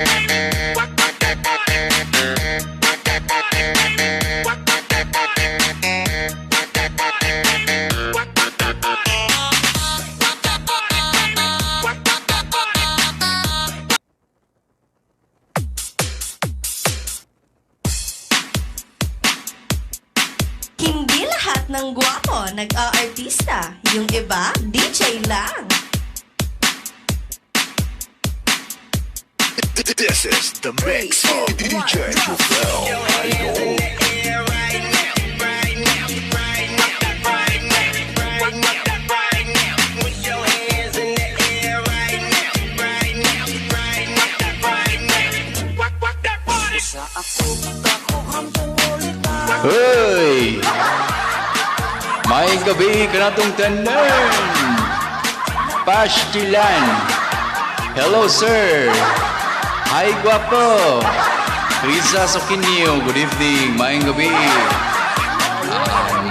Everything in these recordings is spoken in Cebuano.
Hindi lahat ng gwapo nag-aartista. Yung iba, DJ lang. This is the mix of DJ Jovel Idol. Hey! May gabi kanatong tanan! Pastilan! Hello, sir! Hi, guwapo! Risa Sokinyo, good evening. Maayong gabi.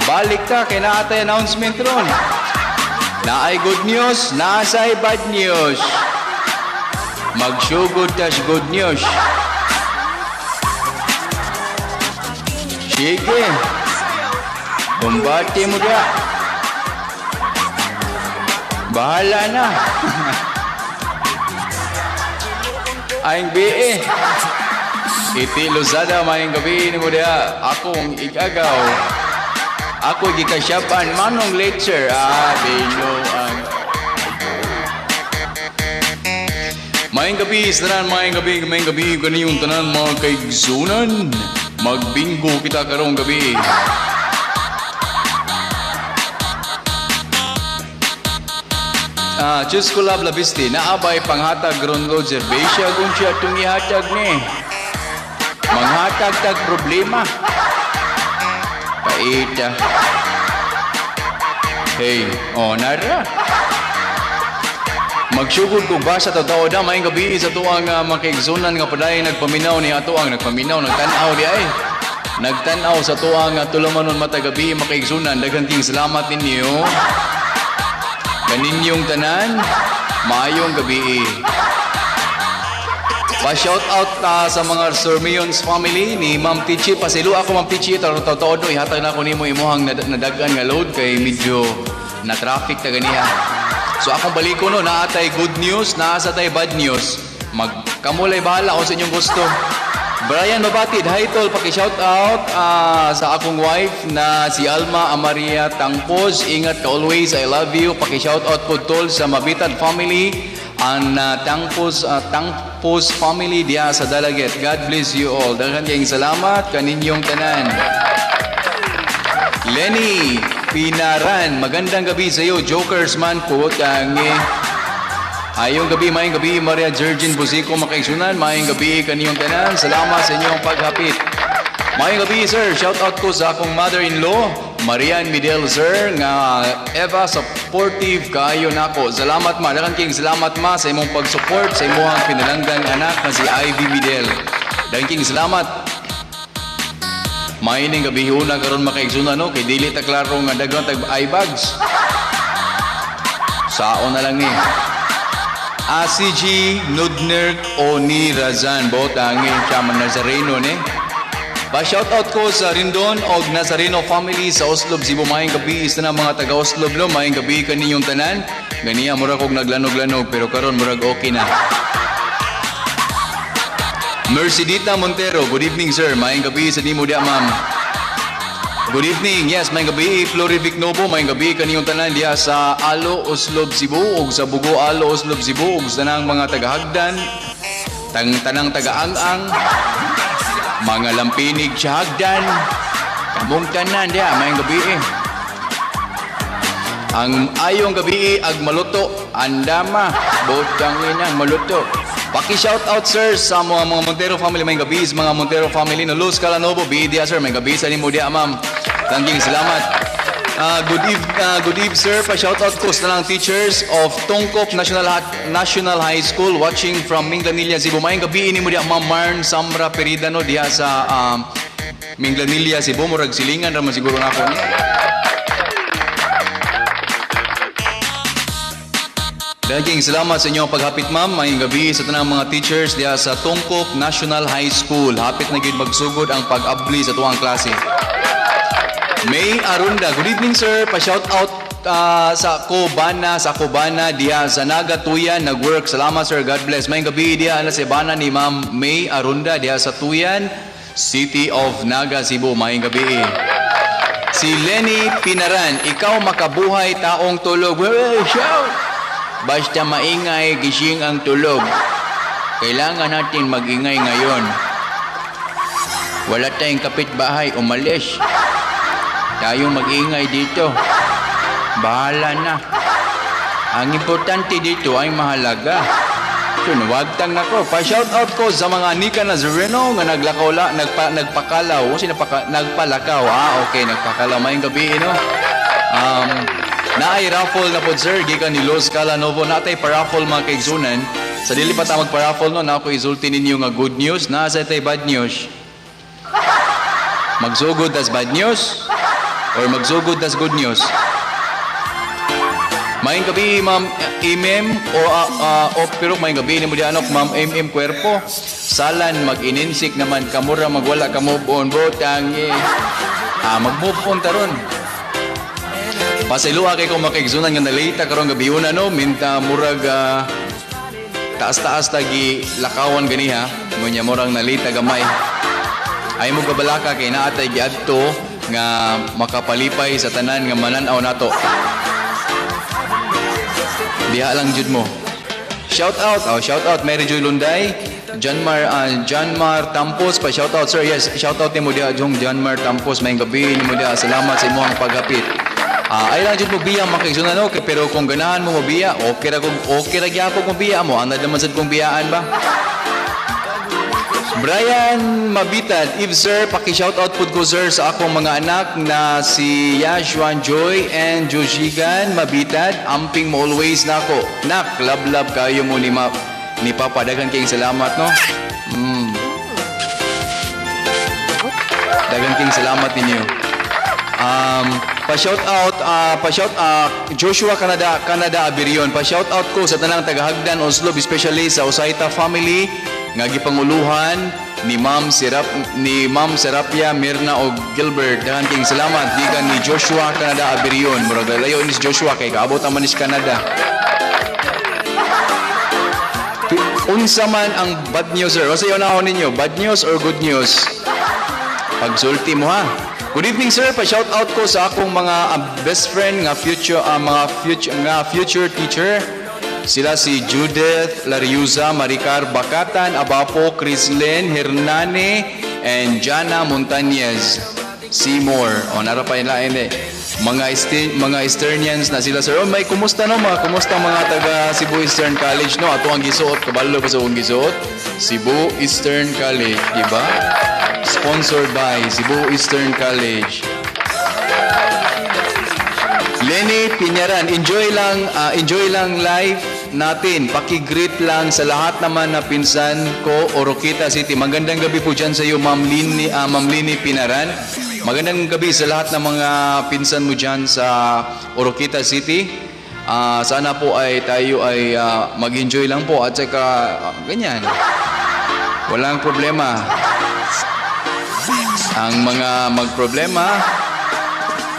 Balik ka, kay naatay announcement ron. Naay good news, naasay bad news. Magsugod tas good news. Sige. Kumbate mo da. Bahala na. Aing BE. Iti Lozada, maayong gabi ni mo diha. Akong igagaw. Ako gikasyapan manong lecture. Ah, dino ang. Maayong gabi, sa tanan, maayong gabi, maayong gabi, kaniyong tanan mga kaigsunan. Magbingo kita karong gabi. Ah, Diyos ko love labisti, naabay panghatag ron lo serbesya kung siya itong ihatag ni. Manghatag tag problema. Paita. Hey, oh, nara. Magsugod kog basa totoo da maayong gabi sa tuang makaigsunan nga padayon nagpaminaw ni ato ang nagpaminaw nagtan-aw di ay. Nagtan-aw sa tuang tulumanon matag gabi makaigsunan, daghan king salamat ninyo. Kaninyong tanan, maayong gabi. Pa-shout out ta sa mga Sir family ni Ma'am Tichi. Pasilo ako, Ma'am Tichi, totoo no, ihatag na ako nimo imuhang nadagan nga load kay medyo na traffic ta ganiha. So akong baliko no, naatay good news, naa sa tay bad news. Mag kamulay bahala kung sa inyong gusto. Brian Mabatid, hi tol, paki-shout out sa akong wife na si Alma Amaria Tangpos. Ingat ka always, I love you. Paki-shout out po tol sa Mabitad family ang Tangpos family diha sa Dalaget. God bless you all. Daghan kayong salamat kaninyong tanan. Lenny Pinaran, magandang gabi sa iyo. Jokers man po, tangi. Ayong gabi, maayong gabi, Maria Georgine Busico makaigsunan, maayong gabi kaniyong tanan. Salamat sa inyong paghapit. Maayong gabi, sir. Shout out ko sa akong mother-in-law, Marian Midel, sir, nga Eva supportive kaayo nako. Salamat ma, daghan king salamat ma sa imong pag-support sa imong pinalanggang anak na si Ivy Midel. Daghan king salamat. Maining gabi una karon makaigsunan no kay dili ta klaro nga daghan tag eye bags. Sao na lang ni. ACG Nudner o ni Razan Botangi Chairman Nazareno ni. Pa shout out ko sa Rindon og Nazareno family sa Oslob Cebu, maayong gabi sa na mga taga Oslob no, maayong gabi kaninyong tanan. Ganiya murag og naglanog-lanog pero karon murag okay na. Mercedita Montero, good evening sir. Maayong gabi sa nimo diya ma'am. Good evening. Yes, maayong gabi Florivic Novo, maayong gabi kaniyong tanan diha sa Alo Oslob Cebu ug sa Bugo Alo Oslob Cebu ug sa tanang mga tagahagdan, tang tanang taga-ang-ang, mga lampinig sa hagdan, kamong tanan diha, maayong gabi. Eh. Ang ayong gabi ag maluto, andama, butang ina maluto. Paki-shout out sir sa mga Montero family, may gabi sa mga Montero family no Luz Calanobo, bidia sir, may gabi sa nimo diha ma'am. Tangking salamat. Good eve sir. Pa-shout out ko sa lang teachers of Tungkop National High School watching from Minglanilla, Cebu. Maayong gabi ini mo diha ma'am Marn Samra Peridano diha sa Minglanilla, Cebu. Murag silingan ra man siguro nako ni. Daghang salamat sa inyong paghapit, ma'am. Maayong gabi sa tanang mga teachers diha sa Tungkop National High School. Hapit na gyud magsugod ang pag-abli sa tuwang klase. May Arunda, good evening, sir. Pa-shout out sa Cubana diha sa Naga Tuyan nag-work. Salamat, sir. God bless. Maayong gabi diha ana sa bana ni Ma'am May Arunda diha sa Tuyan, City of Naga, Cebu. Maayong gabi. Si Lenny Pinaran, ikaw makabuhay taong tulog. Well, shout! Basta maingay, gising ang tulog. Kailangan natin magingay ngayon. Wala tayong kapitbahay, umalis. Tayong mag-ingay dito. Bahala na. Ang importante dito ay mahalaga. Tunawagtang nako. Pa-shout out ko sa mga Nika Nazareno nga naglakaw la, nagpakalaw. O sino nagpalakaw? Ah, okay, nagpakalaw. Maayong gabi, no? Naay raffle na po, sir, gikan ni Los Calanovo. Natay paraffle, mga kaigsunan. Sa dili pa ta magpa-raffle, no, na ako isulti ninyo nga good news. Nasa tay bad news. Magsugod tas bad news or magsugod tas good news? Maayong gabi, Ma'am Imem o o pero maayong gabi nimo di anok, Ma'am MM Cuerpo. Salan mag-ininsik naman kamura magwala ka move on botang eh. Ah, mag-move on taron. Pasayloa kay kung makaigsunan nga nalita karong gabi una, no, minta murag taas-taas tagi lakawan ganiha, ngunya murang nalita gamay. Ay mo kabalaka kay naatay giadto nga makapalipay sa tanan nga manan-aw nato. Diha lang jud mo. Shout out, oh, shout out Mary Joy Lunday, Janmar Tampos pa shout out, sir. Yes, shout out nimo diha jong Janmar Tampos. Maayong gabi nimo diha. Salamat sa imong paghapit. Ah, ay lang jud mo biya, mga no, kay pero kung ganahan mo mobiya, okay ra gyapon kung biya mo, anad naman sad kung biyaan ba. Brian Mabitad, if sir, paki-shout out pud ko, sir, sa akong mga anak na si Yashwan Joy and Joshigan Mabitad. Amping mo always nako. Nak, love love kayo mo ni Papa. Daghan kayong salamat, no? Daghan kayong salamat ninyo. Pa-shout out, pa-shout Joshua Canada, Canada Abirion. Pa-shout out ko sa tanang tagahagdan Oslo, especially sa Osaita family nga gipanguluhan ni Ma'am Serapia Mirna og Gilbert. Daghan kayong salamat gikan ni Joshua Canada Abirion. Murag layo ni si Joshua kay kaabot naman ni sa Canada. Unsa man ang bad news, sir? Unsa unahon ninyo? Bad news or good news? Pagsulti mo ha. Good evening, sir, pa shout out ko sa akong mga best friend nga future mga future nga future teacher. Sila si Judith Lariuza, Maricar Bakatan, Abapo, Chrislyn Hernane, and Jana Montañez. Seymour. O, nara pa nila ini. Mga Easternians na sila, sir. Oh, may kumusta no mga kumusta mga taga Cebu Eastern College, no? Ato ang gisuot, kabalo pa sa akong gisuot. Cebu Eastern College, di ba? Sponsored by Cebu Eastern College. Lenny Pinyaran, enjoy lang life natin. Paki-greet lang sa lahat naman na pinsan ko, Oroquieta City. Magandang gabi po dyan sa iyo, Ma'am Lini Pinaran. Magandang gabi sa lahat ng mga pinsan mo dyan sa Oroquieta City. Sana po ay tayo ay mag-enjoy lang po at saka ganyan. Walang problema. Ang mga magproblema,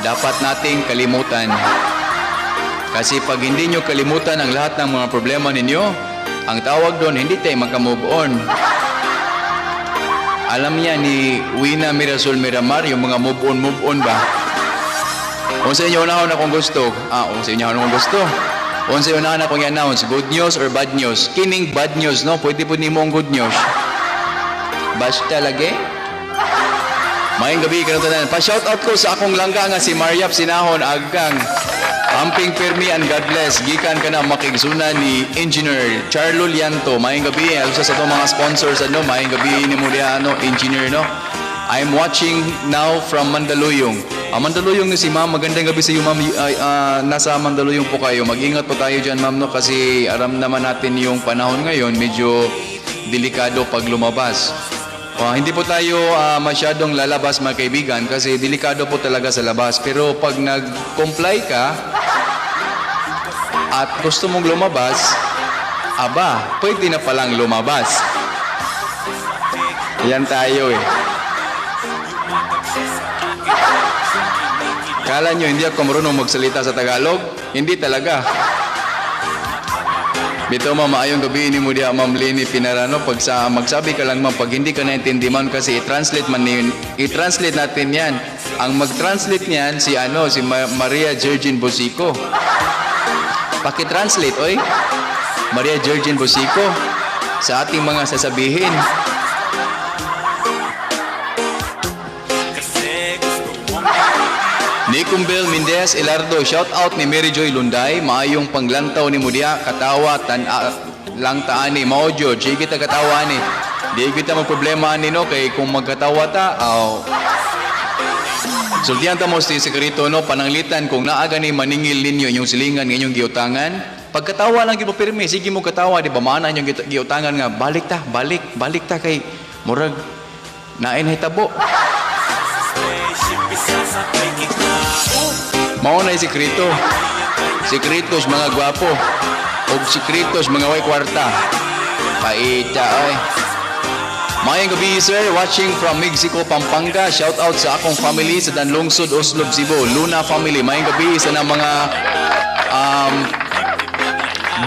dapat nating kalimutan. Kasi pag hindi nyo kalimutan ang lahat ng mga problema ninyo, ang tawag doon, hindi tayo makamove on. Alam niya ni Wina Mirasol Miramar, yung mga move on, move on ba? Kung sa inyo unahon akong gusto, kung sa inyo akong gusto, kung sa inyo unahon akong i-announce, good news or bad news? Kining bad news, no? Pwede po nimo ang good news. Basta lagi. Maayong gabi kanang tanan. Pa-shout out ko sa akong langga nga si Mariap Sinahon Agkang. Amping pirmi and God bless. Gikan ka na makigsuna ni Engineer Charlo Lianto. Maayong gabi. Usa sa atong mga sponsors ano. Maayong gabi ni mo diha, ano, engineer, no. I'm watching now from Mandaluyong. Ah, Mandaluyong ni si Ma'am. Magandang gabi sa iyo, Ma'am. Ay, nasa Mandaluyong po kayo. Mag-ingat po tayo dyan, Ma'am, no, kasi aram naman natin yung panahon ngayon, medyo delikado pag lumabas. Hindi po tayo masyadong lalabas, mga kaibigan, kasi delikado po talaga sa labas. Pero pag nag-comply ka, At gusto mong lumabas, aba, pwede na palang lumabas. Yan tayo eh. Kala nyo hindi ako marunong magsalita sa Tagalog? Hindi talaga. Bitaw, ma'am, maayong gabi ni mo diha, Ma'am Leni Pinarano. Pag sa, magsabi ka lang, ma'am, pag hindi ka naintindi, ma'am, kasi i-translate man ni, i-translate natin yan. Ang mag-translate niyan si ano, si Maria Georgine Bosico. Paki-translate, oy. Maria Georgine Bosico sa ating mga sasabihin. Nicumbel Mendez Elardo, shout out ni Mary Joy Lunday, maayong panglantaw ni Mudia, katawa tan lang taani, mao jud, sige kita katawa ani. Di kita magproblema ani, no, kay kung magkatawa ta, aw. Sultihan ta mo si sekreto, no, pananglitan kung naa gani maningil ninyo inyong silingan nga inyong giutangan, pagkatawa lang gyud mo pirmi, sige mo katawa, di ba maana inyong giutangan nga balik ta, balik, balik ta kay murag nain hitabo. Mao na sekreto. Sekretos mga gwapo. Og sekretos mga way kwarta. Paita oy. Maayong gabi, sir, watching from Mexico, Pampanga. Shout out sa akong family sa Danlungsod, Oslob, Cebu. Luna family. Maayong gabi sa na mga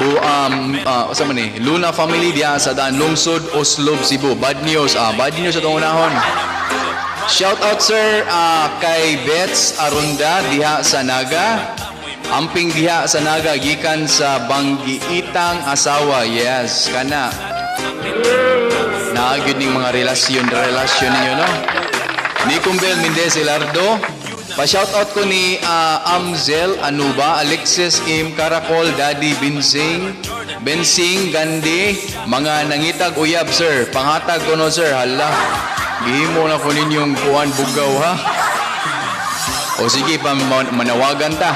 bu sa man ni Luna family diya sa Danlungsod, Oslob, Cebu. Bad news, bad news atong unahon. Shout out, sir, kay Bets Arunda diha sa Naga. Amping diha sa Naga gikan sa Banggiitang asawa. Yes, kana. Naa gyud ning mga relasyon relasyon ninyo, no. Nicumbel Mendez Elardo. Pa-shout out ko ni Amzel Anuba, Alexis M. Caracol, Daddy Binsing, Bensing Gandhi, mga nangitag uyab, sir. Panghatag ko, no, sir, hala. Gihimo na ko ninyong kuan bugaw ha. O sige pa, manawagan ta.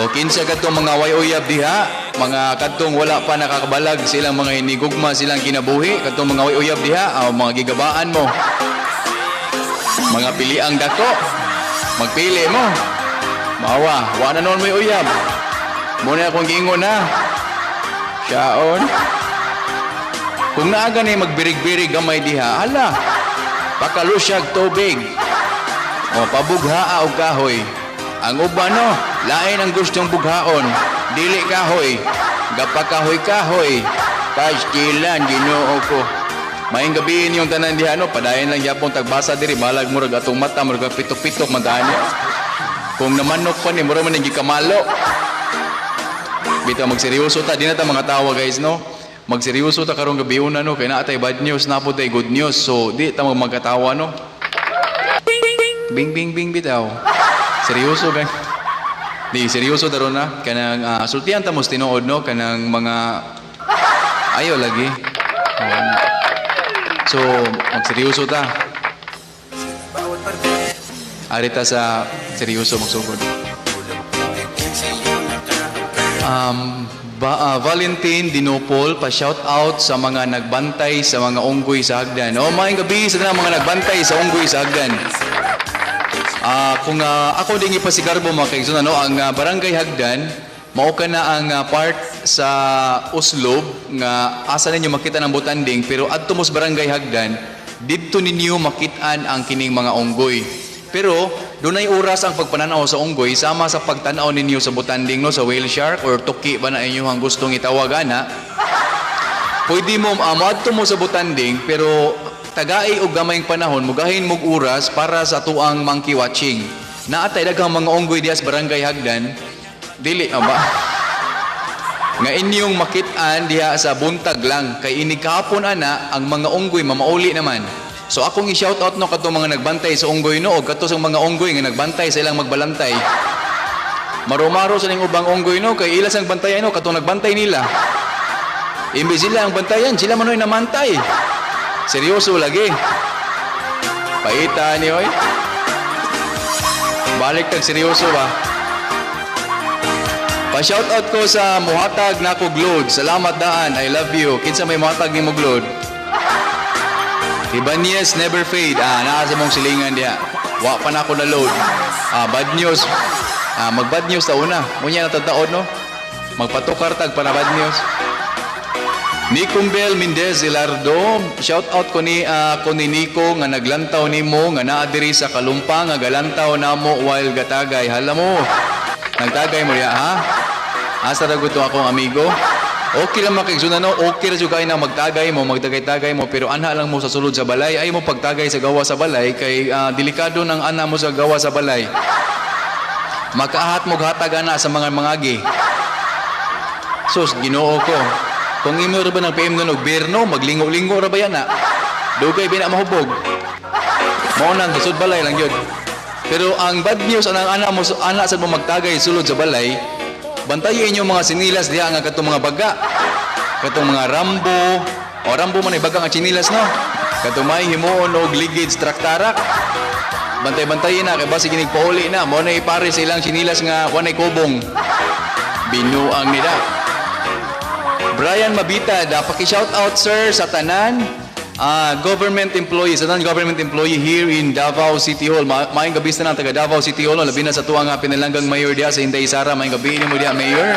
O kinsa kadtong mga way uyab diha, mga kadtong wala pa nakakabalag silang mga hinigugma silang kinabuhi, kadtong mga way uyab diha, o mga gigabaan mo. Mga piliang dako. Magpili mo. Mawa, wa na noon may uyab. Muna akong giingon na. Siyaon. Kung naa gani magbirig-birig gamay diha, hala. Pakalusyag tubig. O pabughaa og kahoy. Ang uban, no, lain ang gustong bughaon. Dili kahoy. Gapakahoy-kahoy. Pastilan, Ginoo ko. Maayong gabi yung tanan diha, no, padayon lang gyapon tagbasa diri, balag murag atong mata murag pitok-pitok man ni. Kung namanok pa ni murag man ning gikamalo. Bitaw, magseryoso ta, di na ta mga tawa, guys, no. Magseryoso ta karong gabi una, no, kay naa tay bad news, naa pod tay good news. So di ta magkatawa, no. Bing bing bing bitaw. Seryoso guys. Di seryoso daron na kanang sultihan ta mo sa tinuod, no, kanang mga ayo lagi. So magseryoso ta. Ari ta sa seryoso magsugod. Valentin Dinopol, pa-shout out sa mga nagbantay sa mga unggoy sa hagdan. Oh, maayong gabi sa tanang mga nagbantay sa unggoy sa hagdan. Kung ako din ipasigarbo, mga kaigsoon, ano, ang Barangay Hagdan, mao ka na ang part sa Oslob nga asa ninyo makita ng butanding, pero adto mo sa Barangay Hagdan, didto ninyo makitaan ang kining mga unggoy. Pero dunay oras ang pagpananaw sa unggoy sama sa pagtan-aw ninyo sa butanding, no, sa whale shark or tuki ba na inyo ang gustong itawag ana. Pwede mo moadto mo sa butanding, pero tagai og gamayng panahon, mugahin mog oras para sa tuang monkey watching. Naa tay daghang mga unggoy diha sa Barangay Hagdan. Dili ba? Nga inyong makit-an diha sa buntag lang kay inig kahapon ana ang mga unggoy mamauli naman. So akong i-shout out, no, kadtong mga nagbantay sa unggoy, no, og kadto sa mga unggoy nga nagbantay sa ilang magbalantay. Marumaro sa ning ubang unggoy, no, kay ila sang bantayan, no, katong nagbantay nila. Imbes sila ang bantayan, sila man namantay. Seryoso lagi. Paita ni oy. Balik tag seryoso ba? Pa-shout out ko sa muhatag nako load. Salamat daan. I love you. Kinsa may muhatag nimo load? Ibanez never fade. Naa sa mong silingan diha. Wa pa na ako na load. Bad news. Mag bad news ta una. Unya na tataon, no. Magpatukar tag para bad news. Nicumbel Mendez Ilardo, shout out ko ni Nico nga naglantaw nimo nga naa diri sa Kalumpa nga galantaw namo while gatagay. Hala mo. Nagtagay mo diha ha? Asa ra gud to akong amigo? Okay lang makigsunan no, okay ra jud kay na magtagay mo, magtagay-tagay mo, pero anha lang mo sa sulod sa balay, ay mo pagtagay sa gawa sa balay kay delikado nang ana mo sa gawa sa balay. Makaahat mo hatag ana sa mga mangagi. Sus, Ginoo ko. Kung imo ra ba ng PM nun og berno, maglingo-lingo ra ba yan na? Dugay ba na mahubog? Mao nang sud balay lang yun. Pero ang bad news anang ana mo ana sad mo magtagay sulod sa balay, bantayi inyo mga sinilas diha nga katong mga baga. Katong mga Rambo, o Rambo man ay baga nga sinilas no. Katong may himuon og ligid traktarak. Bantay-bantayin na kay basig inig pauli na mo na ipare sa ilang sinilas nga wanay kobong. Binuang nila. Brian Mabita, da paki-shout out sir sa tanan government employee, sa tanan government employee here in Davao City Hall. Maayong gabi sa tanan taga Davao City Hall, no? Labi na sa tuwa nga pinalanggang mayor diha sa Inday Sara, maayong gabi nimo diha mayor.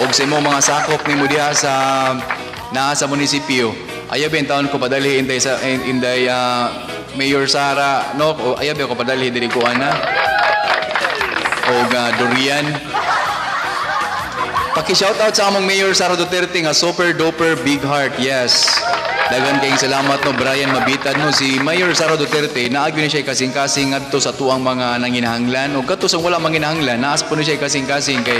Og sa imong mga sakop nimo diha sa naa sa munisipyo. Ayaw ba taon ko padalhi Inday sa Inday Mayor Sara, no? O, ayaw ba ko padalhi diri ko ana? Og Durian. Paki-shoutout sa among Mayor Sara Duterte nga super duper big heart. Yes. Daghan kayong salamat no Brian Mabitad no si Mayor Sara Duterte naagyo ni siya kasing-kasing ngadto sa tuang mga nanginahanglan ug kadto sa wala manginahanglan naas po ni siya kasing-kasing kay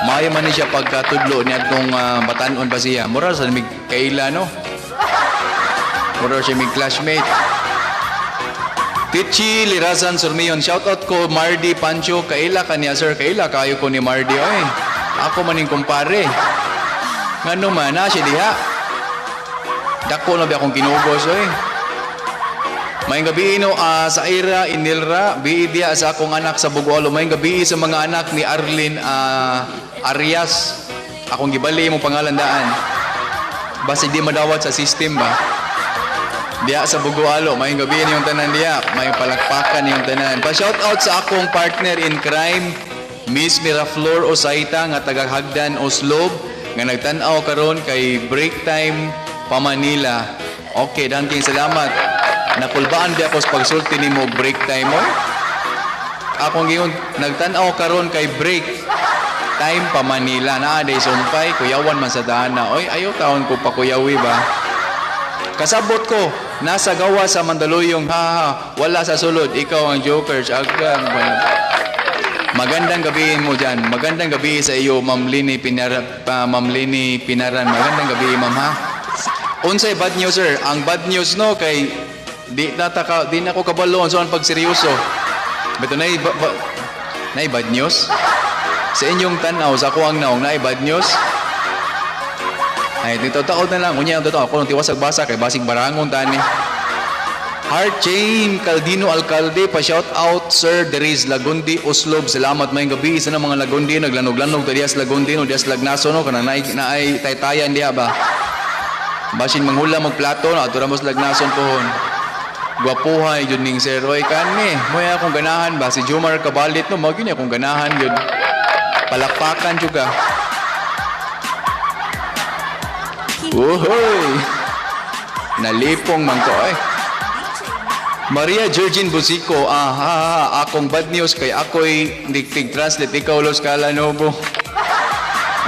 maayo man ni siya pagkatudlo niadtong batan-on pa siya. Mura sa mig kaila no. Mura siya mig classmate. Tichi Lirasan Surmion, shoutout ko Mardy Pancho, kaila ka niya sir, kaila kayo ko ni Mardy oy. Ako maning kumpare. Ngano man na siya diha. Dako na ba akong kinugos oy. Maayong gabi no sa Ira Inilra, bi diha sa akong anak sa Bugualo. Maayong gabi sa mga anak ni Arlene Arias. Akong gibali mo pangalan daan. Basta di madawat sa system ba. Diya sa Bugualo, maayong gabi niyong tanan diya, may palakpakan niyong tanan. Pa-shout out sa akong partner in crime, Miss Miraflor Osaita nga taga Hagdan Oslob nga nagtan-aw karon kay break time pa Manila. Okay, dangking salamat. Nakulbaan di ako sa pagsulti nimo og break time mo. Akong giyon nagtan-aw karon kay break time pa Manila. Naa day sumpay, kuyawan man sa dana. Oy, ayaw taon ko pa kuyawi ba. Kasabot ko, nasa gawa sa Mandaluyong, ha ha, wala sa sulod, ikaw ang joker. Agang, magandang gabi mo dyan. Magandang gabi sa iyo, Ma'am Lini Pinara, pa, Ma'am Lini Pinaran. Magandang gabi, Ma'am ha. Unsay bad news, sir? Ang bad news no kay di nataka di na ko kabalo unsa ang pagseryoso. Beto nay ba, ba, nay bad news? Sa inyong tan-aw sa ako ang naong nay bad news? Ay, dito taod na lang. Unya, totoo. Ako nung tiwasag basa kay basig barangon tani. Heart Chain, Caldino Alcalde, pa-shout out Sir Deriz Lagundi, Oslob. Salamat maayong gabi. Isa na mga Lagundi, naglanog-lanog, diya sa Lagundi, no, diya sa Lagnaso, no, kanang naay, naay taytayan diya ba? Basin manghula magplato, no, ato ra mo sa Lagnason pohon. Gwapuhay jud ning Sir Roy kani. Moy akong ganahan ba si Jomar Kabalit no, mao gyud ni akong ganahan jud. Palakpakan juga. Uhoy. Nalipong man ko eh. Maria Georgine Busico, ah, ha, ha, akong bad news kay ako'y diktig translate ikaw Los Calanobo.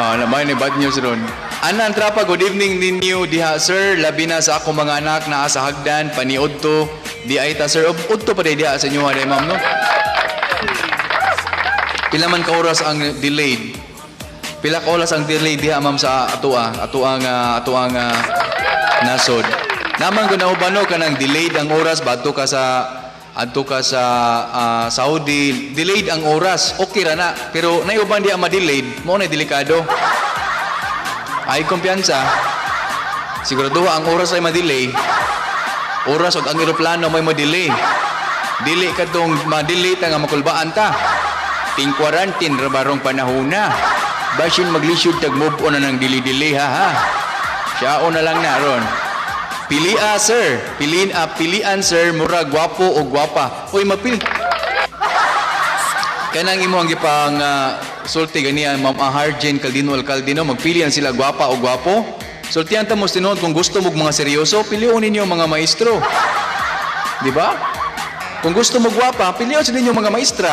Ah, namay ni bad news ron. Ana Antrapa, good evening ninyo diha sir. Labi na sa akong mga anak naa sa hagdan, paniudto. Di ay ta sir, udto pa day diha sa inyo day ma'am no. Pila man ka oras ang delayed? Pila ka oras ang delayed diha ma'am sa atoa, atoa nga nasod. Naman ko nauban no kanang delayed ang oras bato ka sa adto ka sa Saudi, delayed ang oras. Okay ra na, pero naiuban diha ma-delayed, mao na delikado. Ay kumpiyansa. Sigurado ang oras ay ma-delay. Oras ug ang eroplano may ma-delay. Dili kadtong ma-delay ta nga makulbaan ta. Ting quarantine ra barong panahona. Basin maglisod tag move on na ng dili-dili ha ha. Siya na lang na ron. Pilia sir, piliin pilian sir mura gwapo o gwapa. Uy mapili. Kanang imo ang gipang sulti ganiya Ma'am Aharjen Caldino Alcalde, no, magpili na sila gwapa o gwapo. Sultihan ta mo tinuod, kung gusto mo mga seryoso, pilion ninyo mga maestro. Di ba? Kung gusto mo gwapa, pilion sa ninyo mga maestra.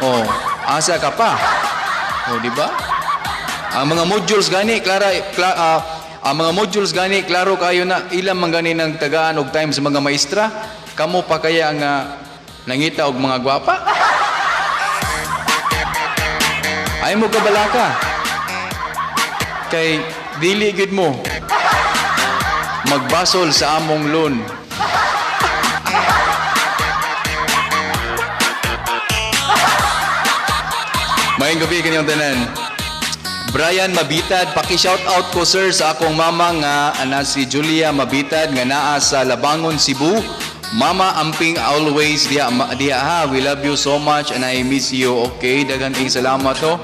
Oh, asa ka pa. Oh, di ba? Ang mga modules gani, Clara, ang mga modules gani, klaro kayo na ilang man gani ng tagaan og time sa mga maestra. Kamo pa kaya nga nangita og mga gwapa? Ay mo kabalaka. Kay dili gid mo magbasol sa among loan. Maayong gabi kaninyong tanan. Brian Mabitad, paki-shout out ko, sir, sa akong mama nga ana si Julia Mabitad nga naa sa Labangon, Cebu. Mama, amping always diha, diha ha. We love you so much and I miss you. Okay, daghan king salamat to.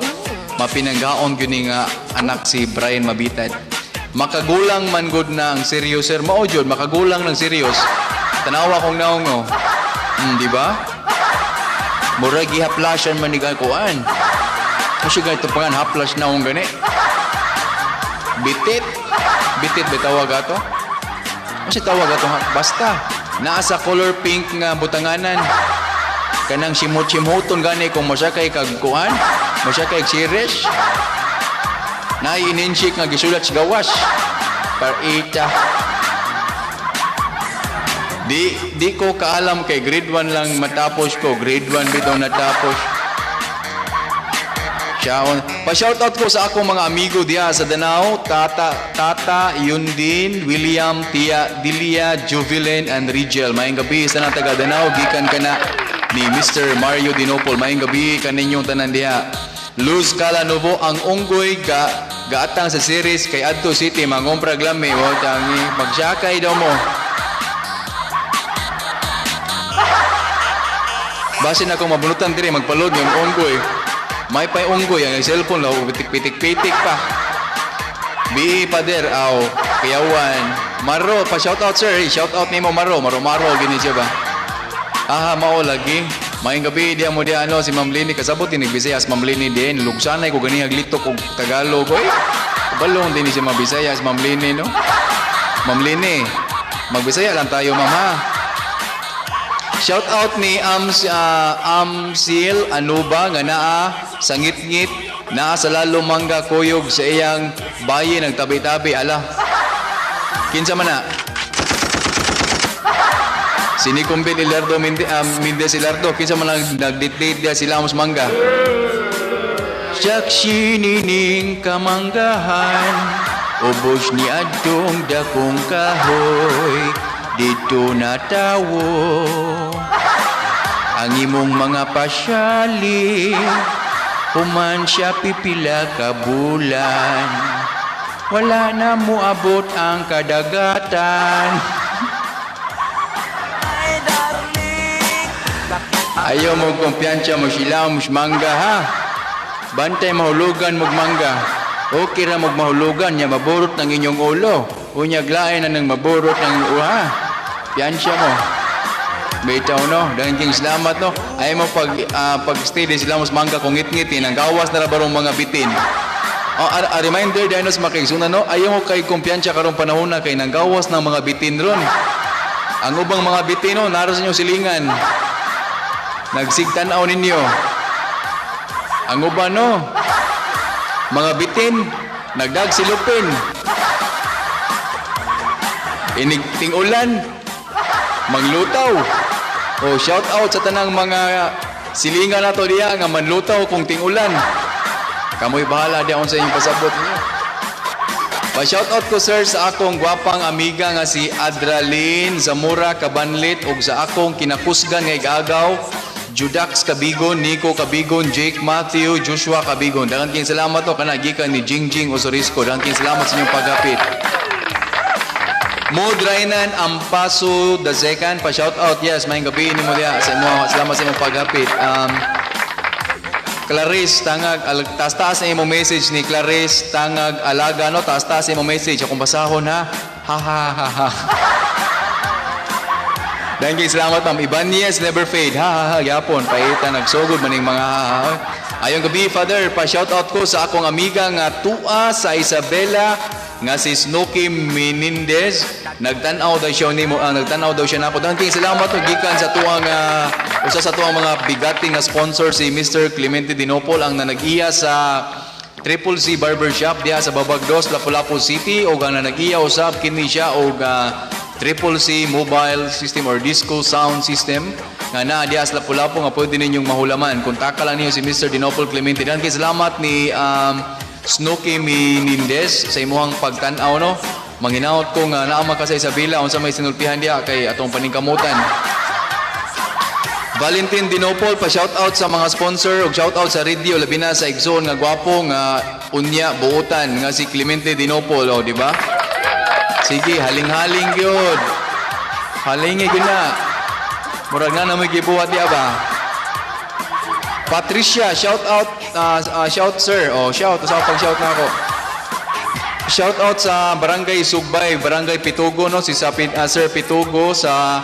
Mapinanggaon gyud ni nga anak si Brian Mabitad. Makagulang man gud na ang serious, sir. Mao jud, makagulang ng serious. Tanawa kong naong oh. Di ba? Murag gihaplasyan man ni kuan. Kasi ganito pa nga, haplas na akong gani. Bitit. Bitit ba tawag ato? Kasi tawag ato ha? Basta. Naa sa color pink nga butanganan. Kanang simot-simoton gani kung masakay kag kuan, masakay series. Naay ininchik nga gisulat sa gawas. Parita. Di ko kaalam kay grade 1 lang matapos ko. Grade 1 bitaw natapos. Siya, pa-shoutout ko sa akong mga amigo diha sa Danao, Tata, Tata, Yundin, William, Tia, Dilia, Juvilin, and Rigel. Maayong gabi sa nang taga Danao, gikan ka na ni Mr. Mario Dinopol. Maayong gabi kaninyong tanan diha. Luz Calanovo, ang unggoy ga gaatang sa series kay Adto City, mangompra glami, wo tangi magsakay daw mo. Basin ako mabunutan dire magpalod yung unggoy. May pay unggoy ang cellphone law pitik-pitik-pitik pa. Bi pader aw kuyawan. Maro pa shout out, sir. Shout out nimo, Maro. Maro Maro gini siya ba? Aha, mao lagi. Maayong gabi diya mo diya ano si Ma'am Lini kasabot tinig Bisayas Ma'am Lini din. Lugsanay ko gani haglitok og Tagalog oy. Balong din siya mabisaya si Ma'am Lini, no. Ma'am Lini, magbisaya lang tayo, ma'am, ha. Shout out ni Amsil Anuba nga naa sa ngit-ngit, naa sa lalo mangga kuyog sa iyang bayi nagtabi-tabi ala. Kinsa man na? Si Nicombin Ilardo Mendez Ilardo, kinsa man ang nagdit-date diya sila amos mangga. Saksi nining kamanggahan, ubos ni adtong dakong kahoy, dito natawo ang imong mga pasyali, human siya pipila ka bulan, wala na moabot ang kadagatan. Ayaw mo kumpiyansa mo sila mo mangga ha. Bantay mahulugan mo mangga. Okay ra mo mahulugan nya maburot ng inyong ulo. Unya lain na nang maburot ng uha. Piyansya mo. Bitaw no, dahil king salamat no. Ayaw mo pag stay din sila mas mangga kung ngit-ngitin, ang gawas na ra barong mga bitin. Oh, a reminder dahil sa makigsuna no, ayaw mo kay kumpiyansa karong panahon na kay nanggawas ng mga bitin ron. Ang ubang mga bitin no, naro sa inyong silingan. Nagsigtanaw ninyo. Ang uban no, mga bitin, nagdagsilupin. Inig ting-ulan, manglutaw. Oh, shout out sa tanang mga silingan nato diya nga manlutaw kung ting-ulan. Kamoy bahala diya unsa inyong pasabot ninyo. Pa-shout out ko, sir, sa akong gwapang amiga nga si Adralyn Zamora Cabanlit ug sa akong kinakusgan nga igagaw Judax Kabigon, Nico Kabigon, Jake Matthew, Joshua Kabigon. Daghang kayong salamat to kana gikan ni Jingjing Osorisco. Daghang kayong salamat sa inyong paghapit. Modrainan Ampaso the second pa shout out. Yes, maayong gabi nimo diha sa imo. Salamat sa imong paghapit. Clarice Tangag, taas-taas na imong message ni Clarice Tangag Alaga, no? Taas-taas na imong message. Akong basahon, ha. Ha ha ha ha. Thank you, salamat, ma'am. Ibanez never fade. Ha ha ha, gyapon. Paita nagsugod maning mga ha ha ha. Ayong gabi, Father, pa shout out ko sa akong amiga nga tua sa Isabela nga si Snooki Menendez. Nagtan-aw daw siya nimo, nagtan-aw daw siya nako. Daghang salamat og gikan sa tuang usa sa tuang mga bigating nga sponsor, si Mr. Clemente Dinopol, ang nanag-iya sa Triple C Barbershop diha sa Babag Dos, Lapu-Lapu City, ug ang nanag-iya usab kini siya og Triple C mobile system or disco sound system nga naa diha sa Lapu-Lapu nga pwede ninyong mahulaman. Kontaka lang niyo si Mr. Dinopol Clemente. Daghang salamat ni Snooki Menendez sa imuhang pagtan-aw, no. Manghinaot ko nga naa man ka sa Isabela, unsa may sinultihan diha kay atong paningkamutan. Valentin Dinopol, pa shout out sa mga sponsor ug shout out sa radio, labi na sa igsoon nga gwapo nga unya buotan nga si Clemente Dinopol, oh, di ba? Sige, haling-haling gyud. Halingi gyud na. Murag na na may gibuhat diha ba? Patricia, shout out, shout sir. Oh, shout, sa pag shout na ako. Shout out sa Barangay Sugbay, Barangay Pitugo, no, si Sir Pitugo sa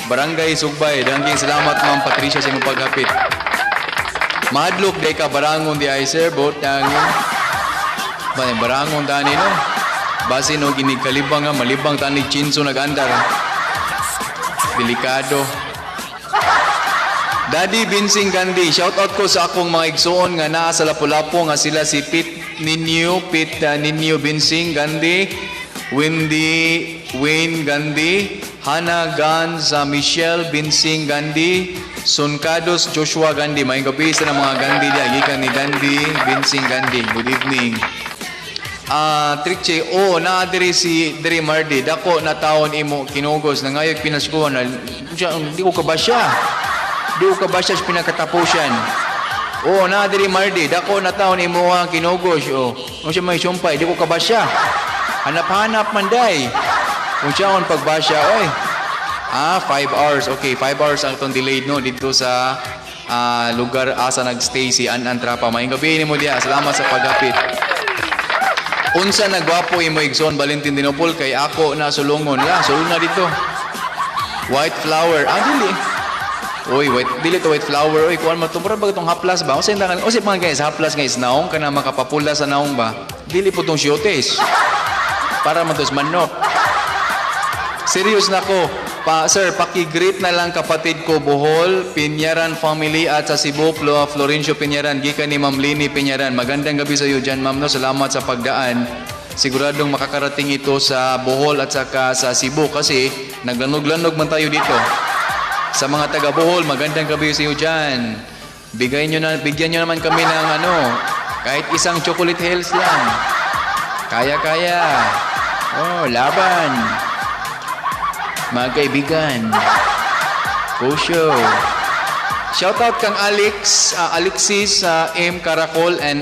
Barangay Sugbay. Daghang salamat, Ma'am Patricia, sa imong paghapit. Mahadlok day ka barangon di ay, sir, bot ang ba barangon dani, no. Basi no ginig kalibang nga malibang tani chinso nagandar. Delikado. Daddy Vincent Gandhi, shout out ko sa akong mga igsoon nga naa sa Lapu-Lapu nga sila si Pete Ninyo, Pete Ninyo Vincent Gandhi, Wendy Wayne Gandhi, Hannah Gans, Michelle Vincent Gandhi, Soncados Joshua Gandhi. Maayong gabi sa mga Gandhi diya, gikan ni Gandhi Vincent Gandhi. Good evening. Triche, oh, naa diri si diri Mardi. Dako na taon imo kinugos na ngayog pinaskuhan na siya, di ko kabasya. Di ko kabasya sa pinakatapusan. Oh, naa diri Mardi, dako na taon imo ang kinugos. Oh, unsa may sumpay, di ko kabasya. Hanap-hanap man day. Unsa on pagbasya, oy. 5 hours. Okay, 5 hours ang itong delayed, no, dito sa lugar asa nagstay si An Trapa. Maayong gabi nimo diya. Salamat sa paghapit. Unsa nagwapo imo igsoon Valentin Dinopol kay ako na sulungon. Ya, sulong na dito. White flower. Ah, dili. Uy, white, dili to white flower. Uy, kuan mo to. Mura ba itong haplas ba? Unsa yung unsa mga guys, haplas nga is naong kana makapapula sa naong ba? Dili po tong siyotes. Para man tos manok. Serious na ko. Pa, sir, paki-greet na lang kapatid ko Bohol, Pinyaran family at sa Cebu, Florencio Pinyaran, gikan ni Ma'am Lini Pinyaran. Magandang gabi sa iyo dyan, ma'am. No? Salamat sa pagdaan. Siguradong makakarating ito sa Bohol at saka sa Cebu kasi naglanog-lanog man tayo dito. Sa mga taga Bohol, magandang gabi sa iyo dyan. Bigay nyo na, bigyan nyo naman kami ng ano, kahit isang Chocolate Hills lang. Kaya-kaya. Oh, laban. Mga kaibigan. Go show. Shoutout kang Alex, Alexis M. Caracol and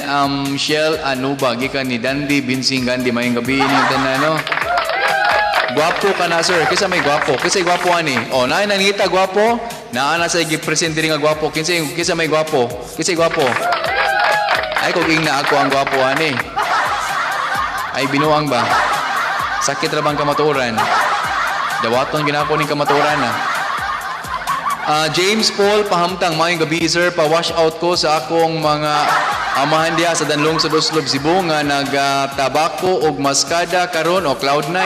Shell Anuba. Gikan ni Dandy Binsing Gandhi. Maayong gabi ninyong tanan, no? Gwapo ka na, sir. Kisa may gwapo. Kisa gwapo ani. Oh, naa nangita gwapo. Naa na sa gi-present diri nga gwapo. Kinsa kisa may gwapo. Kinsa gwapo. Ay, kung ingna ako ang gwapo ani. Ay, binuang ba? Sakit ra bang kamatuoran? Dawaton ginako ning kamatuoran na. James Paul Pahamtang, maayong gabi, sir, pa-wash out ko sa akong mga amahan diha sa Danlong sa Oslob, Cebu nga nagatabako og maskada karon o Cloud9.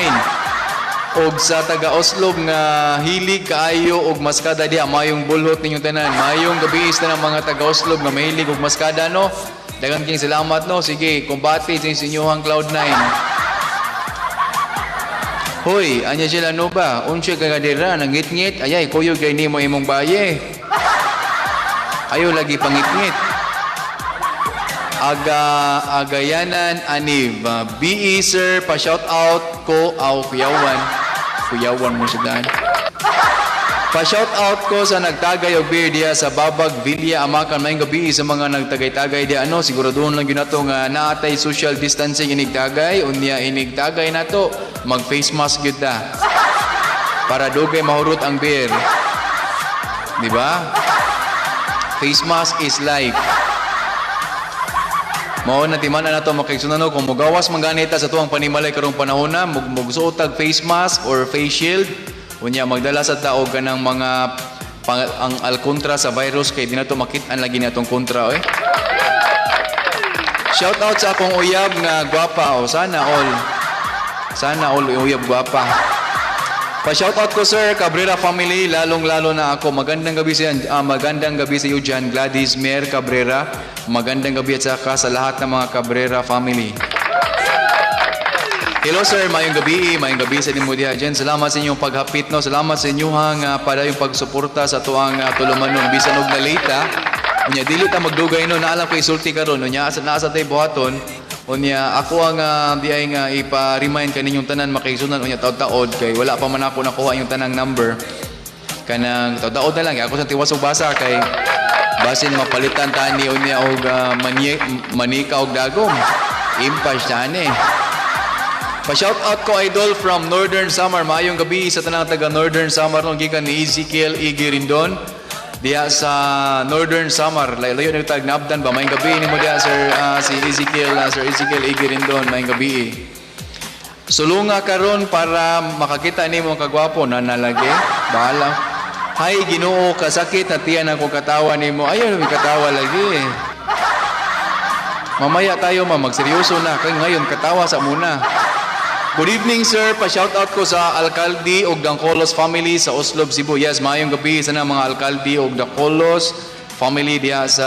Og sa taga Oslob nga hilig kaayo og maskada diha, mayong bulhot ninyong tanan. Mayong gabi sa ng mga taga Oslob nga mahilig og maskada, no. Daghang king salamat, no. Sige, kumbati sa inyong Cloud9. Hoy, anya sila no ba? Unsay ka dira nangit-ngit? Ayay, kuyog kay nimo imong baye. Ayo lagi pangit-ngit. Aga Agayanan Aniv. BE sir, pa shout out ko aw kuyawan. Kuyawan mo siya daan. Pa shout out ko sa nagtagay og beer diha sa Babag Villa Amakan. Maayong gabi sa mga nagtagay-tagay diha, ano. Siguraduhon lang gyud nato nga naatay social distancing inigtagay. Unya inigtagay nato, mag face mask gyud ta para dugay mahurot ang beer, di ba? Face mask is life. Mao na timan na nato, mga kaigsunan, no, kung mugawas man ganita sa tuwang panimalay karong panahon na, mugsuot tag face mask or face shield. Unya magdala sa tao kanang mga ang alkontra sa virus kay di na to makit-an lagi na atong kontra oy. Shout out sa akong uyab nga gwapa o sana all. Sana all uyab gwapa. Pa-shout out ko, sir, Cabrera family, lalong-lalo na ako. Magandang gabi sa iyo diyan, Gladys Mer Cabrera. Magandang gabi at saka sa lahat ng mga Cabrera family. Hello sir, maayong gabi sa nimo diha diyan. Salamat sa inyong paghapit, no. Salamat sa inyong padayong pagsuporta sa tuang tulumanon bisan og na late ha. Unya dili ta magdugay, no, naalam ko isulti karon unya asa naa sa tay buhaton. Unya ako ang di ay nga ipa-remind kaninyong tanan makaigsunan unya taod-taod kay wala pa man ako nakuha yung tanang number. Kanang taod-taod na lang ako sa tiwas og basa kay basin mapalitan tani unya og manika og dagom. Impas tani. Pa-shout out ko, idol, from Northern Samar. Maayong gabi sa tanang taga Northern Samar no, gikan ni Ezekiel Igi Rindon. Diha sa Northern Samar. Layo na tag nabdan ba. Maayong gabi nimo diha, sir, si Ezekiel, Sir Ezekiel Igi Rindon. Maayong gabi. Sulunga karon para makakita nimo kagwapo na nalagi. Bahala. Hay Ginoo, kasakit na tiyan ako katawa nimo. Ayaw may katawa lagi. Mamaya tayo, ma, magseryoso na. Kay ngayon katawa sa muna. Good evening, sir. Pa-shout out ko sa Alcalde og Dangcolos family sa Oslob, Cebu. Yes, maayong gabi sa mga Alcalde og Dangcolos family diha sa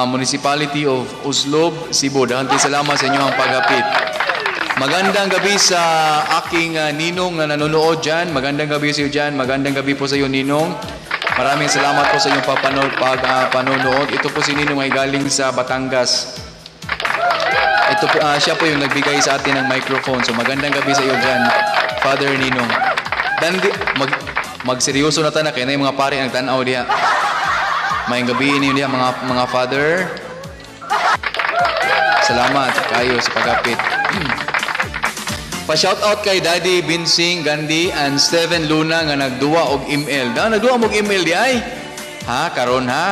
Municipality of Oslob, Cebu. Daghang salamat sa inyong paghapit. Magandang gabi sa aking ninong na nanonood dyan. Magandang gabi sa iyo dyan. Magandang gabi po sa iyo, ninong. Maraming salamat po sa inyong panonood. Ito po si ninong ay galing sa Batangas. Ito po, siya po yung nagbigay sa atin ng microphone. So magandang gabi sa iyo dyan, Father Ninong. Dandi, magseryoso na ta na kay na yung mga pare ang tan-aw diha. Maayong gabi ninyo diha mga father. Salamat kayo sa paghapit. Pa-shout out kay Daddy Binsing Gandhi and Steven Luna nga nagduwa og email. Da nagduwa og email di ay. Ha, karon ha.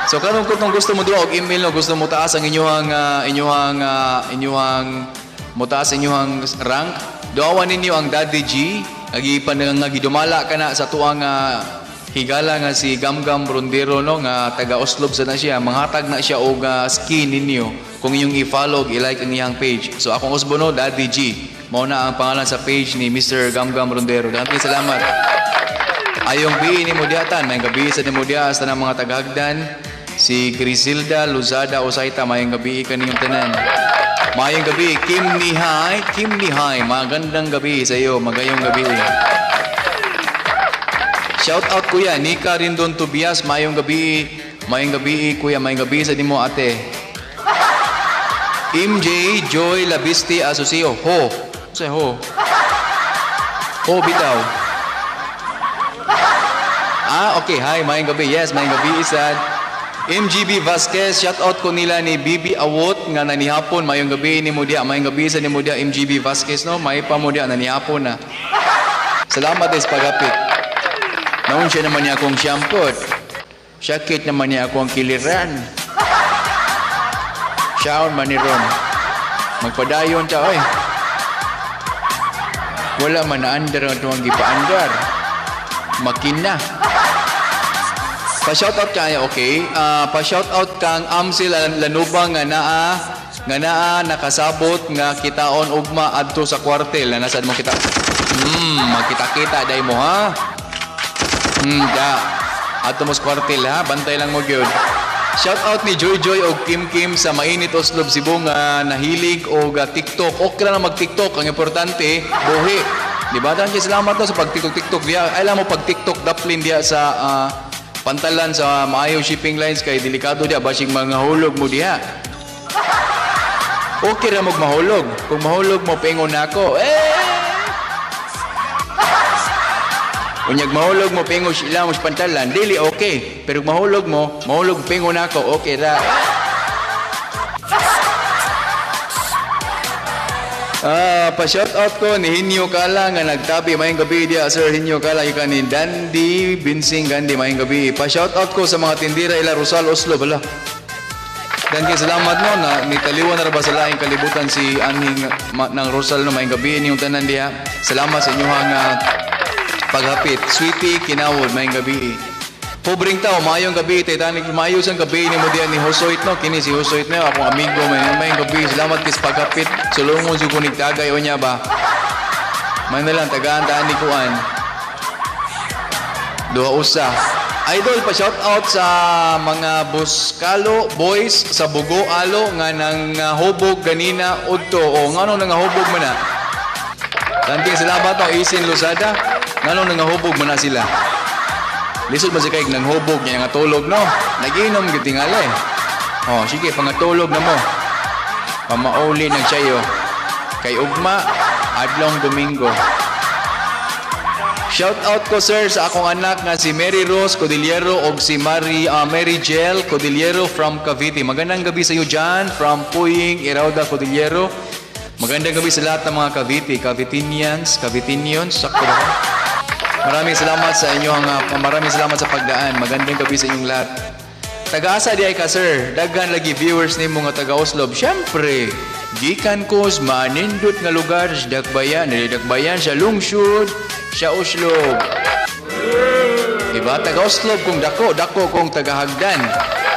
So karon kung gusto mo duwa og email, no, gusto mo taas ang inyong mo taas inyong rank, duawan ninyo ang Daddy G, nagipan nga gidumala kana sa tuang higala nga si Gamgam Rondero, no, nga taga Oslob sa na siya, manghatag na siya og skin ninyo kung inyong i-follow og i-like ang iyang page. So akong usbo, no, Daddy G. Mao na ang pangalan sa page ni Mr. Gamgam Rondero. Daghang salamat. Ayong biin ni Mudiatan, may gabi sa ni Mudia sa tanang mga tagahagdan. Si Griselda Luzada Osaita, mayong gabi kaninyong tanan. Mayong gabi, Kim Nihay, Kim Nihay, magandang gabi sa iyo, magayong gabi. Shout out kuya, Nika Rindon Tobias, mayong gabi kuya, mayong gabi sa nimo ate. MJ Joy Labisti Asusio, ho. Sa ho. Ho bitaw. Ah, okay. Hi, maayong gabi. Yes, maayong gabi, isad. MGB Vasquez, shout out ko nila ni Bibi Awot nga nanihapon. Maayong gabi ni mo diha. Maayong gabi sa nimo diha, MGB Vasquez, no. May pa mo diha nanihapon na. Salamat is pagapit. Naon siya naman niya akong syampot. Sakit naman niya akong kiliran. Siyaon man ni Ron. Magpadayon ta oy. Wala man naandar ang tuwang gipaandar. Makina. Pa-shoutout kaya, okay? Pa-shoutout kang Amsil Lanubang nga naa nakasabot nga kitaon ugma adto sa kwartel na nasad mo kita. Magkita-kita day mo ha. Da. Adto mo sa kwartel ha, bantay lang mo gyud. Shoutout ni Joy Joy og Kim Kim sa mainit Oslob Cebu nga nahilig og TikTok. Okay ra na mag-TikTok, ang importante buhi. Di ba? Dahil salamat to sa pag-TikTok TikTok diya. Ay mo pag TikTok daplin diya sa pantalan sa maayo shipping lines kay delikado diya basig mga hulog mo diha. Okay ra mo mahulog. Kung mahulog mo pingon nako. Eh! Unyag mahulog mo pingo sila mo sa pantalan, dili okay. Pero kung mahulog mo, mahulog pingon nako, okay ra. Pa-shout out ko ni Hinyo Kala nga nagtabi maayong gabi diya, Sir Hinyo Kala, ika ni Dandy Binsing Gandhi, maayong gabi. Pa-shout out ko sa mga tindira ila Rosal Oslo bala. Daghang salamat, no, na nitaliwan na ra ba sa laing kalibutan si anhing ng Rosal, no. Maayong gabi inyong tanan diha. Salamat sa inyong paghapit. Sweetie Kinawod, maayong gabi. Pobreng tao, maayong gabi. Titanic, maayo sang gabi ni mo diyan ni Josoit, no. Kini si Josoit no, akong amigo, maayong gabi. Salamat kis paghapit. Sulungon jud ko tagay o niya ba. May na lang tagaan taan ni kuan. Duha usa. Idol, pa shout out sa mga Buskalo boys sa Bugo Alo nga nang hubog ganina udto o ngano nang hubog man na. Tanting salamat no, Isin Lozada. Ngano nang hubog man na sila. Lisod ba si kay nang hubog niya nga tulog, no? Nagiinom gyud tingali. Oh, sige, pangatulog na mo. Pamauli ng sayo. Kay ugma, adlong Domingo. Shout out ko, sir, sa akong anak nga si Mary Rose Codillero og si Mary Jel Codillero from Cavite. Magandang gabi sa iyo dyan from Puying Irauda Codillero. Magandang gabi sa lahat ng mga Cavite, Cavitinians, Cavitinians, sakto ba? Maraming salamat sa inyong maraming salamat sa pagdaan. Magandang gabi sa inyong lahat. Taga-asa di ay ka, sir? Daghan lagi viewers nimo nga taga Oslob. Syempre, gikan ko sa manindot nga lugar sa Dakbayan, dili Dakbayan, sa lungsod, sa Oslob. Diba? Taga Oslob kung dako, dako kong tagahagdan.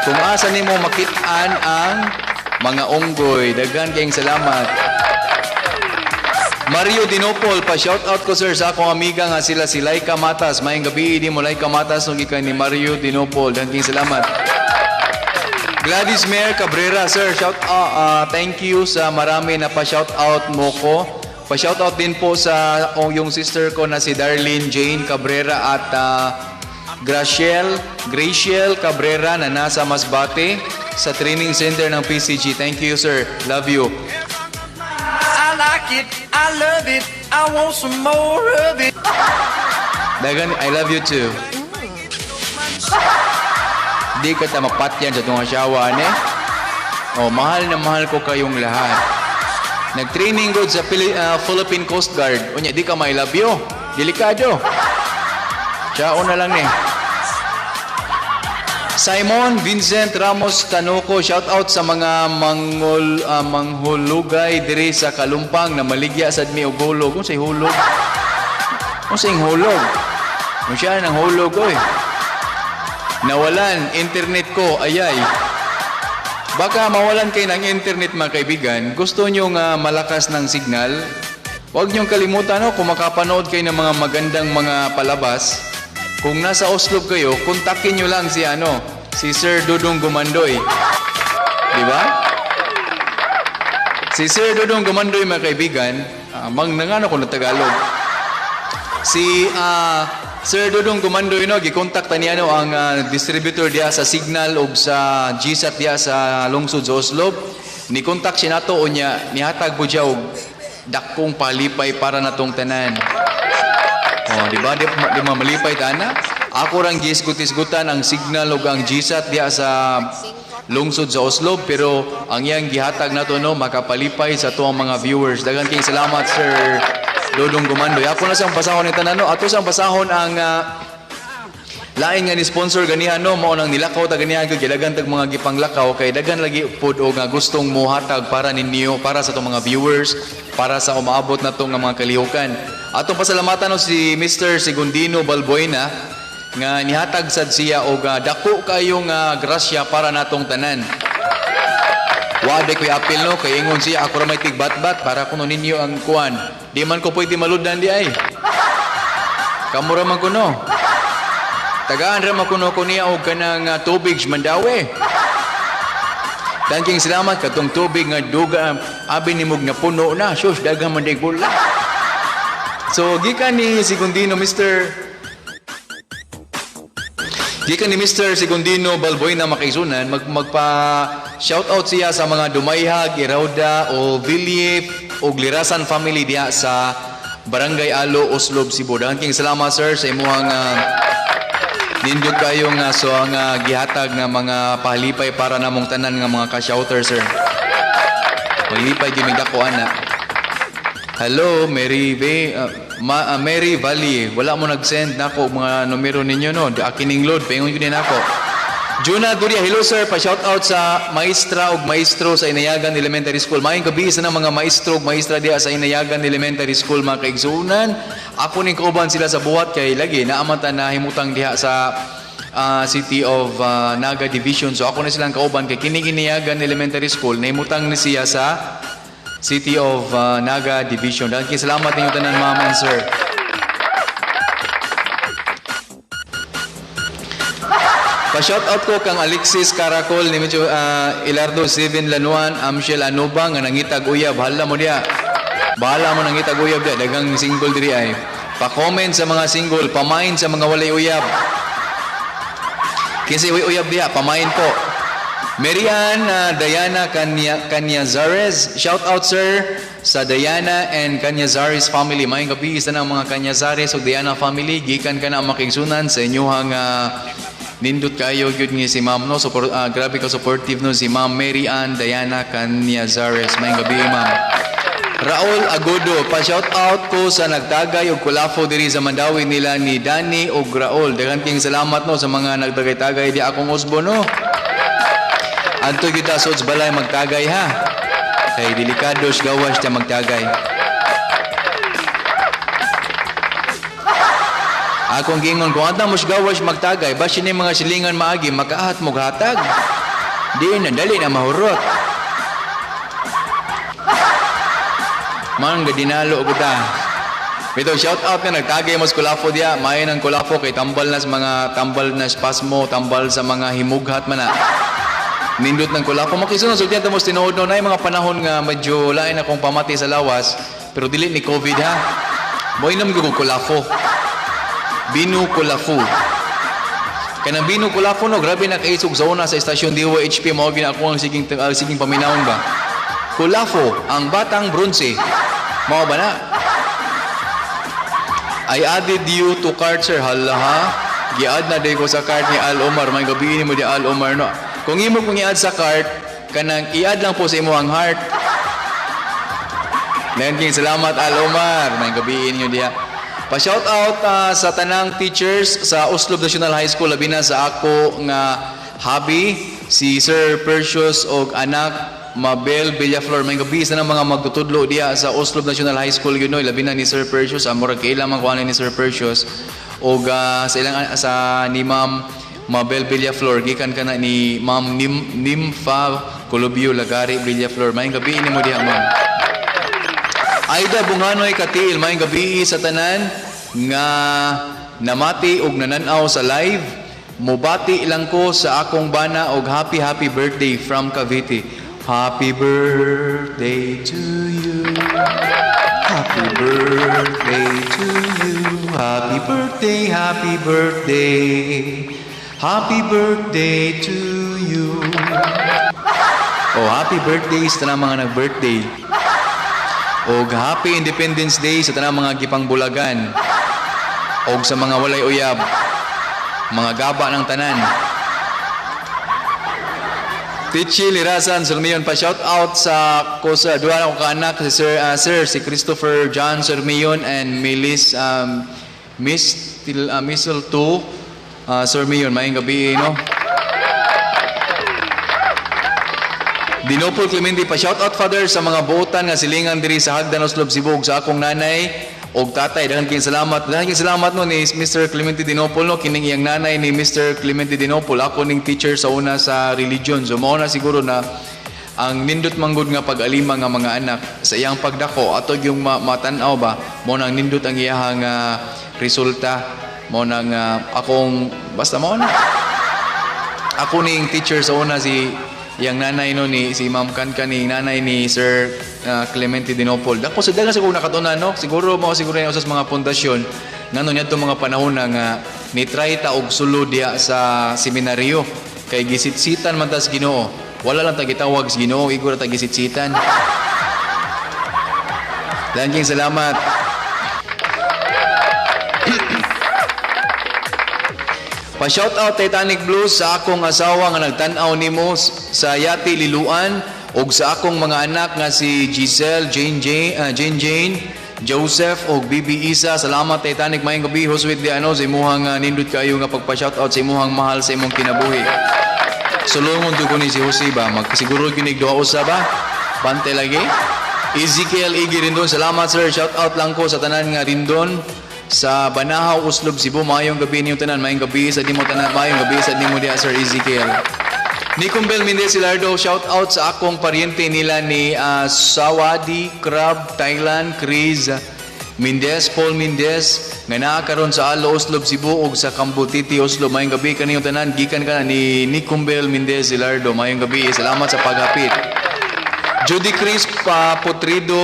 Kung asa nimo makit-an ang mga unggoy. Daghan kayong salamat. Mario Dinopol, pa shout out ko, sir, sa akong amiga nga sila si Laika Matas. Maayong gabi di mo, Laika Matas, no, gikan ni Mario Dinopol. Daghan kayong salamat. Gladys Mayor Cabrera, sir, shout out, thank you sa marami na pa shout out mo ko. Pa shout out din po sa o, yung sister ko na si Darlene Jane Cabrera at Graciel Cabrera na nasa Masbate sa training center ng PCG. Thank you, sir. Love you. I like it, I love it, I want some more of it. Dagan, I love you too. Di ka ta mapatyan sa itong asawa, ne? Oh, mahal na mahal ko kayong lahat. Nag-training good sa Philippine Coast Guard. Unya, di ka may love you. Delikado. Siya na lang ni. Simon Vincent Ramos Tanuko, shout out sa mga manghulugay diri sa Kalumpang na maligya sad mi og hulog. Unsay hulog? Unsay hulog? Unsa nang hulog, oy? Nawalan internet ko, ayay. Baka mawalan kayo ng internet, mga kaibigan. Gusto nyo nga malakas ng signal? Huwag niyong kalimutan, no, kung makapanood kayo ng mga magandang mga palabas, kung nasa Oslob kayo, kontakin nyo lang si ano, si Sir Dudong Gumandoy. Di ba? Si Sir Dudong Gumandoy, mga kaibigan, mang nangano ko ng Tagalog. Si Sir Dudong Gumandoy, no, gikontak ta niya, no, ang distributor diya sa Signal ug sa GSAT diya sa lungsod sa Oslob. Ni contact siya nato, unya nihatag po siya og dakong palipay para natong tanan. Oh, di ba? Di ba malipay ta na? Ako rang gisgut-isgutan ang Signal ug ang GSAT diya sa lungsod sa Oslob, pero ang iyang gihatag nato, no, makapalipay sa tuang mga viewers. Daghan kayong salamat, Sir Dodong Gumandoy. Ako na siyang basahon ni tanan, no. Ato siyang basahon ang lain nga ni sponsor ganihan, no, mao nang nilakaw ta ganihan kay gidagan tag mga gipanglakaw kay daghan lagi pud og nga gustong mohatag para ninyo, para sa atong mga viewers, para sa umaabot na nga mga kalihukan. Atong pasalamatan, no, si Mr. Segundino Balbuena nga nihatag sad siya og dako kayong grasya para natong tanan. Wa day ko'y apil, no, kay ingon siya, ako ra may tigbatbat para kuno ninyo ang kuan. Di man ko pwede maludan di ay. Kamo ra man kuno. Tagaan ra man kuno ko niya og kanang tubig sa Mandaue. Daghang salamat katong tubig nga duga abi nimog na puno na. Sus, daghang man day gula. So gikan ni Mr. Segundino Balboy na makaisunan, magpa shout out siya sa mga Dumayhag, Irauda o Villie o Glirasan family diha sa Barangay Alo, Oslob, Cebu. Daghang salamat, sir, sa imuhang nindot kayo nga so ang gihatag nga mga pahalipay para namong tanan nga mga ka-shouter, sir. Maglipay gyud mig dako ana. Hello, Mary Valley. Wala mo nag-send nako mga numero ninyo, no. Di akining load, paingon gyud nako. Juna Duria, hello sir, pa-shout out sa maestra ug maestro sa Inayagan Elementary School. Maayong gabi sa mga maestro ug maestra diha sa Inayagan Elementary School, mga kaigsuonan. Ako ning kauban sila sa buhat kay lagi naamatan na himutang diha sa City of Naga Division. So ako na silang kauban kay kining Inayagan Elementary School nahimutang ni siya sa City of Naga Division. Daghang salamat ninyo tanan, ma'am and sir. Pa-shout out ko kang Alexis Caracol ni Medyo Ilardo 7 Lanuan, Amshel Anuba nga nangitag uyab. Bahala mo diya. Bahala mo nangitag uyab diya. Daghang single diri ay. Pa-comment sa mga single, pamain sa mga walay uyab. Kinsa way uyab diha, pamain po. Marian Diana Canyazares, shout out sir sa Diana and Canyazares family. Maayong gabi sa nang mga Canyazares ug Diana family, gikan ka na makigsunan sa inyuhang nindot kayo gyud ni si Ma'am no. Support, grabe ka supportive no si Ma'am Mary Ann Diana Canyazares. Maayong gabi, ma'am. Raul Agudo, pa-shout out ko sa nagtagay og kulafo diri sa Mandawi nila ni Danny og Raul. Daghan king salamat no sa mga nagtagay-tagay di akong usbo no. Adto kita sa balay magtagay ha. Kay delikado gawas ta magtagay. Akong giingon kung adna mo gawas magtagay, basin ni mga silingan maagi makahat mo hatag. Di na dali na mahurot. Mang gadinalo ko ta. Ito, shout out nga nagtagay mo sa kulafo diya. Maayo ng kulafo kay tambal na sa mga tambal na spasmo, tambal sa mga himughat man na. Nindot ng kulafo. Makisunod, sultian ta mo sa tinuod no, na mga panahon nga medyo lain akong pamati sa lawas, pero dili ni COVID ha. Moinom gyud kog kulafo. Binu kulafo. Kanang binu kulafo no, grabe na kaisog sa una sa istasyon DOHP, mao gyud ako ang siging paminawon ba. Kulafo, ang batang bronze. Mao ba na? I added you to cart, sir. Hala ha? Gi-add na day ko sa cart ni Al Omar. May gabi mo di Al Omar no. Kung imo kung i-add sa cart, kanang i-add lang po sa imo ang heart. Daghang king salamat Al Omar. May gabi ninyo diha. Pa-shout out sa tanang teachers sa Oslob National High School, labi na sa ako nga hobby si Sir Percius og anak Mabel Villaflor. May gabi sa nang mga magtutudlo diha sa Oslob National High School yun no, labi na ni Sir Percius. Murag kaila man kuha ni Sir Percius og sa ilang sa ni Ma'am Mabel Villaflor, gikan kana ni Ma'am Nimfa Colobio Lagari Villaflor. May gabi nimo diha, ma'am. Aida Bunganoy Katil, maayong gabi sa tanan nga namati og nananaw sa live. Mubati lang ko sa akong bana og happy happy birthday from Cavite. Happy birthday to you. Happy birthday to you. Happy birthday, happy birthday. Happy birthday to you. Oh, happy birthday sa tanang mga nag-birthday. Og happy Independence Day sa tanang mga gipangbulagan. Og sa mga walay uyab. Mga gaba ng tanan. Tichi Lirasan Surmion, pa shout out sa ko sa duha na ko ka anak si Sir si Christopher John Surmion and Melis Miss Til, Missile 2 Surmion. Maayong gabi no. Dinopol Clemente, pa shout out Father sa mga buotan nga silingan diri sa Hagdan Oslob Cebu sa akong nanay og tatay. Daghan kayong salamat. Daghan kayong salamat no ni Mr. Clemente Dinopol no, kining iyang nanay ni Mr. Clemente Dinopol ako ning teacher sa una sa religion. So mao na siguro na ang nindot manggod nga pag-alima nga mga anak sa iyang pagdako ato yung matan-aw ba, mao nang nindot ang iyahang resulta, mao nang akong basta mao na ako ning teacher sa una si yang nanay no ni si Ma'am Kanka ni nanay ni Sir Clemente Dinopol. Dako sa dagan sa kong nakatunan no. Siguro mao siguro yung usas mga pundasyon ngano niadto mga panahon na nga ni try ta og sulod diha sa seminaryo kay gisitsitan man tas Ginoo. Wala lang ta gitawag sa Ginoo, igor ta gisitsitan. Daghang salamat. Pa-shout out Titanic Blues sa akong asawa nga nagtan-aw nimo sa Yati Liluan ug sa akong mga anak nga si Giselle, Jane Jane, Jane Jane, Joseph ug Bibi Isa. Salamat Titanic, maayong gabi Josue di ano sa imuhang nindot kayo nga pagpa-shout out sa imuhang mahal sa imong kinabuhi. Sulungon jud ko ni si Jose ba, magsiguro kinig duha usa ba? Bante lagi. Ezekiel Igi Rindon, salamat, sir. Shout out lang ko sa tanan nga Rindon sa Banahaw, Oslob, Cebu. Maayong gabi niyong tanan. Maayong gabi sa nimo tanan. Maayong gabi sa nimo diha, Sir Ezekiel. Nicombel Mendez Silardo, shout out sa akong paryente nila ni Sawadi Crab, Thailand, Chris Mendez, Paul Mendez, nga naa karon sa Alo, Oslob, Cebu ug sa Kambutiti, Oslo. Maayong gabi kaniyong tanan, gikan ka na ni Nicombel Mendez Silardo. Maayong gabi, salamat sa paghapit. Judy Chris pa Putrido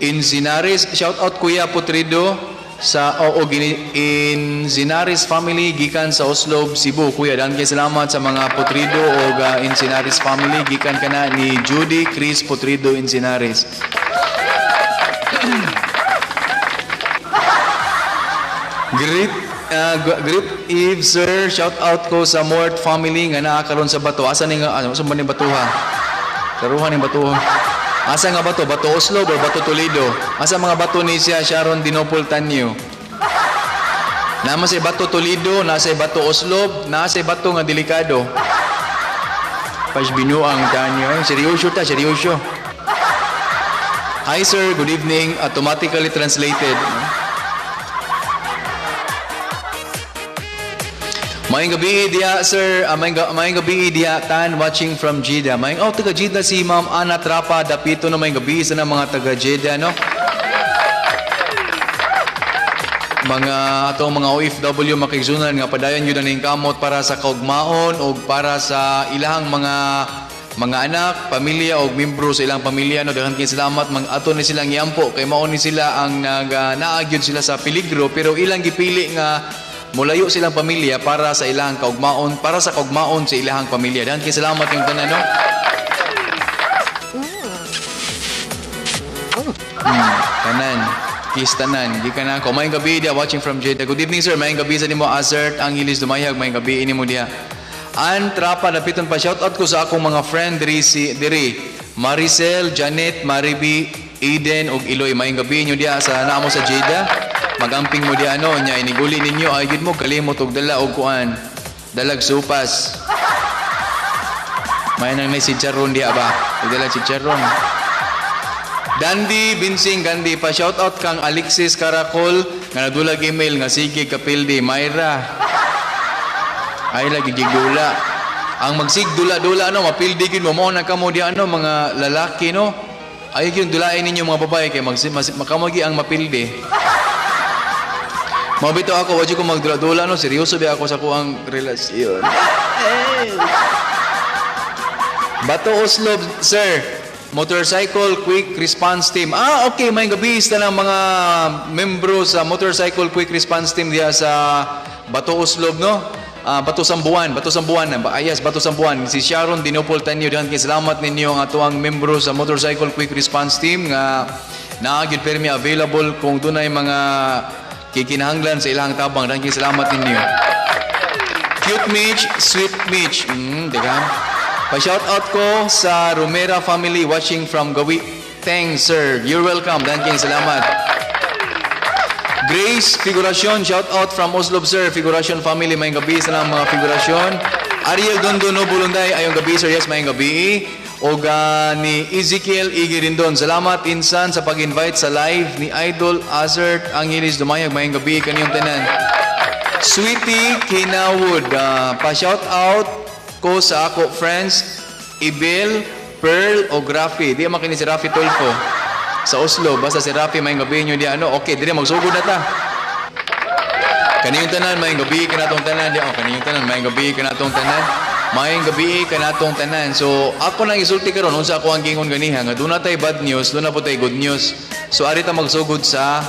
Inzinaris, shout out Kuya Putrido sa oo gini Inzinaris family gikan sa Oslob, Cebu. Kuya, daghang salamat sa mga Putrido o Inzinaris family gikan kana ni Judy Chris Putrido Inzinaris. Great Eve, sir. Shout out ko sa Mort family nga naa karon sa Bato. Asa ni nga ano sa man ni Batuha? Karuhan ni Bato. Asa nga bato? Bato Oslo o Bato Toledo? Asa mga bato ni siya Sharon Dinopol Tanyo? Nama sa Bato Toledo, nasa Bato Oslo, nasa bato nga delikado. Pasbinuang Tanyo. Eh, seryoso ta, seryoso. Hi sir, good evening. Automatically translated. Maayong gabi diha, sir. Maayong gabi diha tan watching from Jeddah. Maayong oh taga Jeddah si Ma'am Ana Trapa dapito no, maayong gabi sa na mga taga Jeddah, no. Mga atong mga OFW makigsunan nga padayon yun ang kamot para sa kaugmaon o para sa ilahang mga anak, pamilya o membro sa ilang pamilya, no. Daghan kay salamat mga ato ni silang yampo kay mao ni sila ang nag naagyod sila sa peligro pero ilang gipili nga molayo silang pamilya para sa ilang kaugmaon, para sa kaugmaon sa ilahang pamilya. Daghan kay salamat yung tanan, no. Tanan. Kiss tanan. Di ka na ako. Maayong gabi diha, watching from Jeddah. Good evening, sir. Maayong gabi sa nimo, Azert Angelis Dumayag. Maayong gabi ini mo diha. An Trapa napiton pa, shout out ko sa akong mga friend diri si diri. Maricel, Janet, Mariby, Eden ug Iloy. Maayong gabi inyo diha sa naamo sa Jeddah. Magamping mo diha, no, nya iniguli ninyo ay gid mo kalimot og dala og kuan. Dalag supas. May nang ni si Charon diha ba? Dala si Charon. Dandy Binsing Gandhi pa shout out kang Alexis Caracol nga nadulag email nga sige kapildi Myra. Ay lagi gigula. Ang magsigdula-dula ano mapildi gyud mo mao na kamo di ano mga lalaki, no. Ay gyud dulain ninyo mga babae kay magsi mas, makamagi ang mapildi. Mao bitaw ako wa ko magdula-dula, no, seryoso ba ako sa kuang relasyon. Bato Oslob, sir. Motorcycle Quick Response Team. Ah, okay. May gabi sa ng mga membro sa Motorcycle Quick Response Team diya sa Bato Oslob, no? Ah, Bato Sambuan. Bato Sambuan. Ah, yes, Bato Sambuan. Si Sharon Dinopol Tanyo. Diyan kay salamat ninyo ang atuang membro sa Motorcycle Quick Response Team nga naa gyud permi available kung dunay mga kikinahanglan sa ilang tabang. Diyan kay salamat ninyo. Cute Mitch, Sweet Mitch. Teka. Pa-shout out ko sa Romera family watching from Gawi. Thanks, sir. You're welcome. Thank you. Salamat. Grace Figuracion, shout out from Oslob, sir. Figuracion family, maayong gabi sa mga Figuracion. Ariel Dondono Bulunday, ayong gabi, sir. Yes, maayong gabi. Og ni Ezekiel Igi Rindon. Salamat insan sa pag-invite sa live ni Idol Azert Angelis Dumayag. Maayong gabi kaniyong tanan. Sweetie Kinawood, pa-shout out ko sa ako friends Ibel, Pearl o Rafi. Di man kini si Rafi Tulfo. Sa Oslo, basta si Rafi, may gabi nyo di ano. Okay, dili magsugod na ta. Kaniyong tanan, may gabi kanatong tanan. Di, oh, kaniyong tanan, may gabi kanatong tanan. Maayong gabi kanatong tanan. So, ako nang isulti karon unsa ako ang gingon ganiha nga duna tay bad news, duna po tay good news. So, ari ta magsugod sa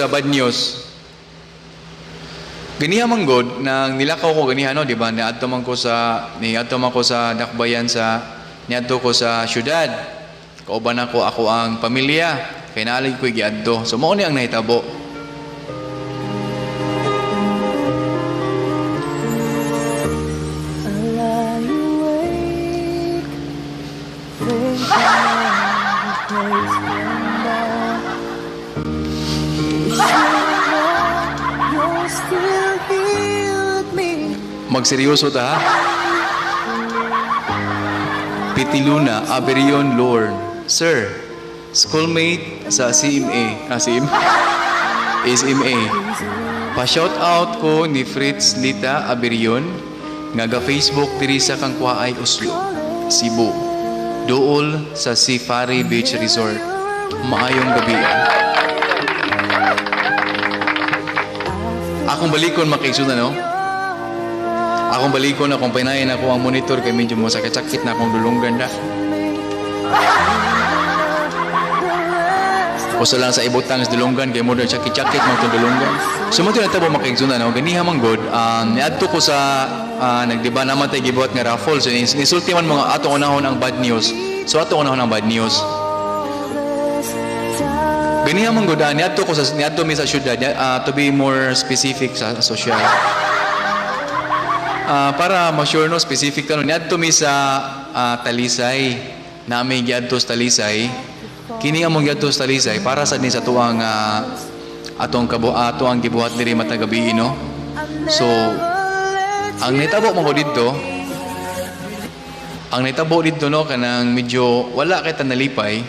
bad news. Ganiha man god nang nilakaw ko ganiha, no, di ba? Niadto man ko sa dakbayan sa niadto ko sa syudad. Kauban ako ako ang pamilya kay naalig ko giadto. So mao ni ang nahitabo. I lie awake, thinking of the place we're now. Wish you know you're still here. Magseryoso ta, ha? Pitiluna, Aberion Lorne. Sir, schoolmate sa CMA. Ah, CMA? SMA. Pa-shout out ko ni Fritz Lita Aberion nga ga Facebook diri sa Kangkwaay, Oslo, Cebu. Duol sa Safari Beach Resort. Maayong gabi. Akong balikon, makaigsoon, no? Akong balikon, akong pinayin ako ang monitor kay medyo mo sakit-sakit na akong dulunggan na. Usa lang sa ibutang sa dulunggan kay mo daw sakit-sakit man itong dulunggan. So mo tinatabo, makaigsoon, no? Ganiha man god, niadto ko sa nagdiba naman tay gibuhat nga raffle. So nisulti man mga atong unahon ang bad news. So atong unahon ang bad news. Ganiha man god, niadto ko sa niadto mi sa syudad, to be more specific, sa social. Para ma-sure, no, specific ka, no, niadto mi sa Talisay. Nami giadto sa Talisay. Kini among giadto sa Talisay para sa ni sa tuang atong kabo ato ang gibuhat diri matag gabi, no. So ang nitabo mo ko didto, ang nitabo didto, no, kanang medyo wala kay tanalipay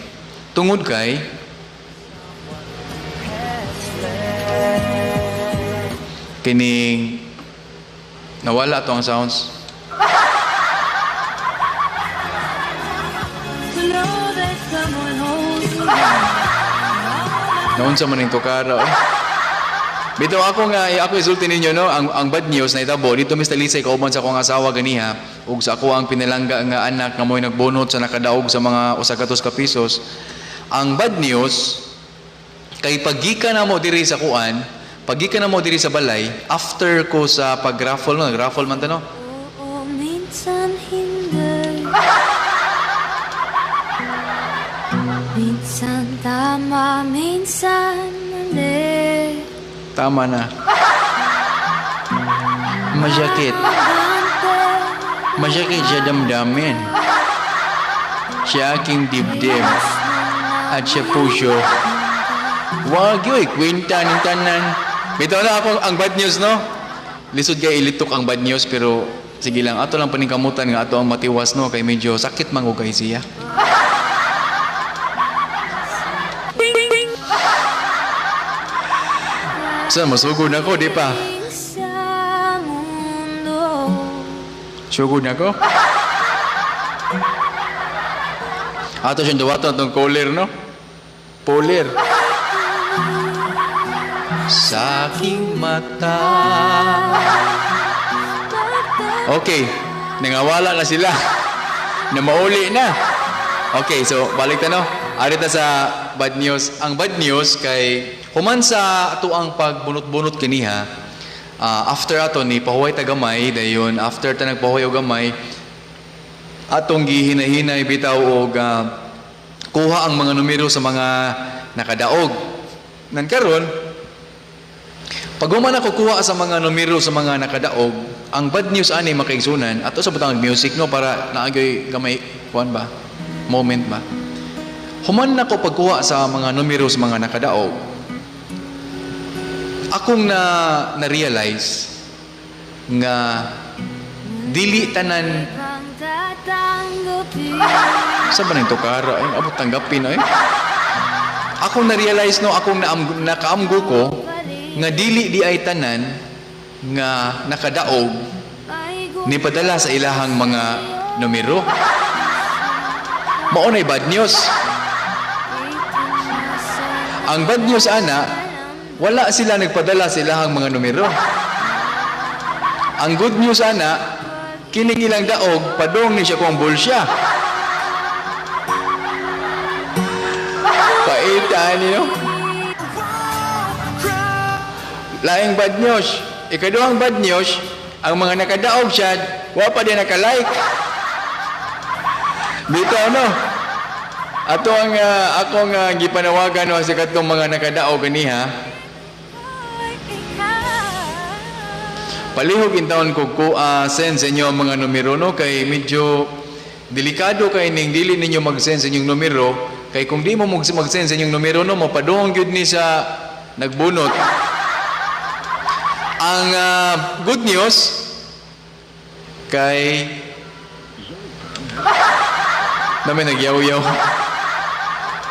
tungod kay kining nawala to ang sounds. To know that someone holds me. Naunsa man ning tukara eh. Bitaw ako nga ako isulti ninyo, no, ang bad news na itabo dito Mr. Lisay kauban sa akong asawa ganiha ug sa ako ang pinalangga nga anak nga mo'y nagbunot sa nakadaog sa mga usa ka ka pesos. Ang bad news kay paggikan na mo diri sa kuan, paggikan na mo diri sa balay after ko sa pag-raffle, no, nag-raffle man ta, no. Oo, minsan hindi. Minsan tama, minsan mali. Tama na. Masakit. Masakit sa damdamin. Sa aking dibdib. At sa puso. Wag yo'y kwenta ng tanan. Bitaw na ako ang bad news, no? Lisod kay ilitok ang bad news, pero sige lang, ato lang paningkamutan nga ato ang matiwas, no, kay medyo sakit man ko kay siya. Sa masugod na ko, di pa? Sa mundo. Sugod na ko. Ato siyang duwaton atong caller, no? Poler. Sa aking mata. Okay, nangawala na sila. Na mauli na. Okay, so balik ta, no. Ari ta sa bad news. Ang bad news kay human sa atuang pagbunot-bunot kaniha, after ato ni pahuway ta gamay, dayon after ta nagpahuway og gamay, atong gihinahinay bitaw og kuha ang mga numero sa mga nakadaog. Nan karon, pag human ako kuha sa mga numero sa mga nakadaog, ang bad news ani, makaigsunan, ato sa butang music, no, para naagay gamay kuan ba? Moment ba? Human nako pagkuha sa mga numero sa mga nakadaog, akong na na-realize nga dili tanan Ang tatanggapin. Sa ba ning tukara ay abot tanggapin ay. Akong na-realize, no, akong nakaamgo ko nga dili di ay tanan nga nakadaog ni padala sa ilahang mga numero. Mao nay bad news. Ang bad news ana, wala sila nagpadala sa ilahang mga numero. Ang good news ana, kining ilang daog padong ni siya kung bulsya. Paita niyo. Laing bad news. Ikaduhang bad news, ang mga nakadaog siya, wa pa din nakalike. Dito ano? Ato ang akong gipanawagan, no, sa katong mga nakadaog ganiha. Palihog intawon ko ko send sa inyo ang mga numero, no, kay medyo delikado kay ning dili ninyo mag-send sa inyong numero, kay kung di mo mag-send sa inyong numero, no, mapadung gyud ni sa nagbunot. Ang good news, Kay namin nagyaw-yaw.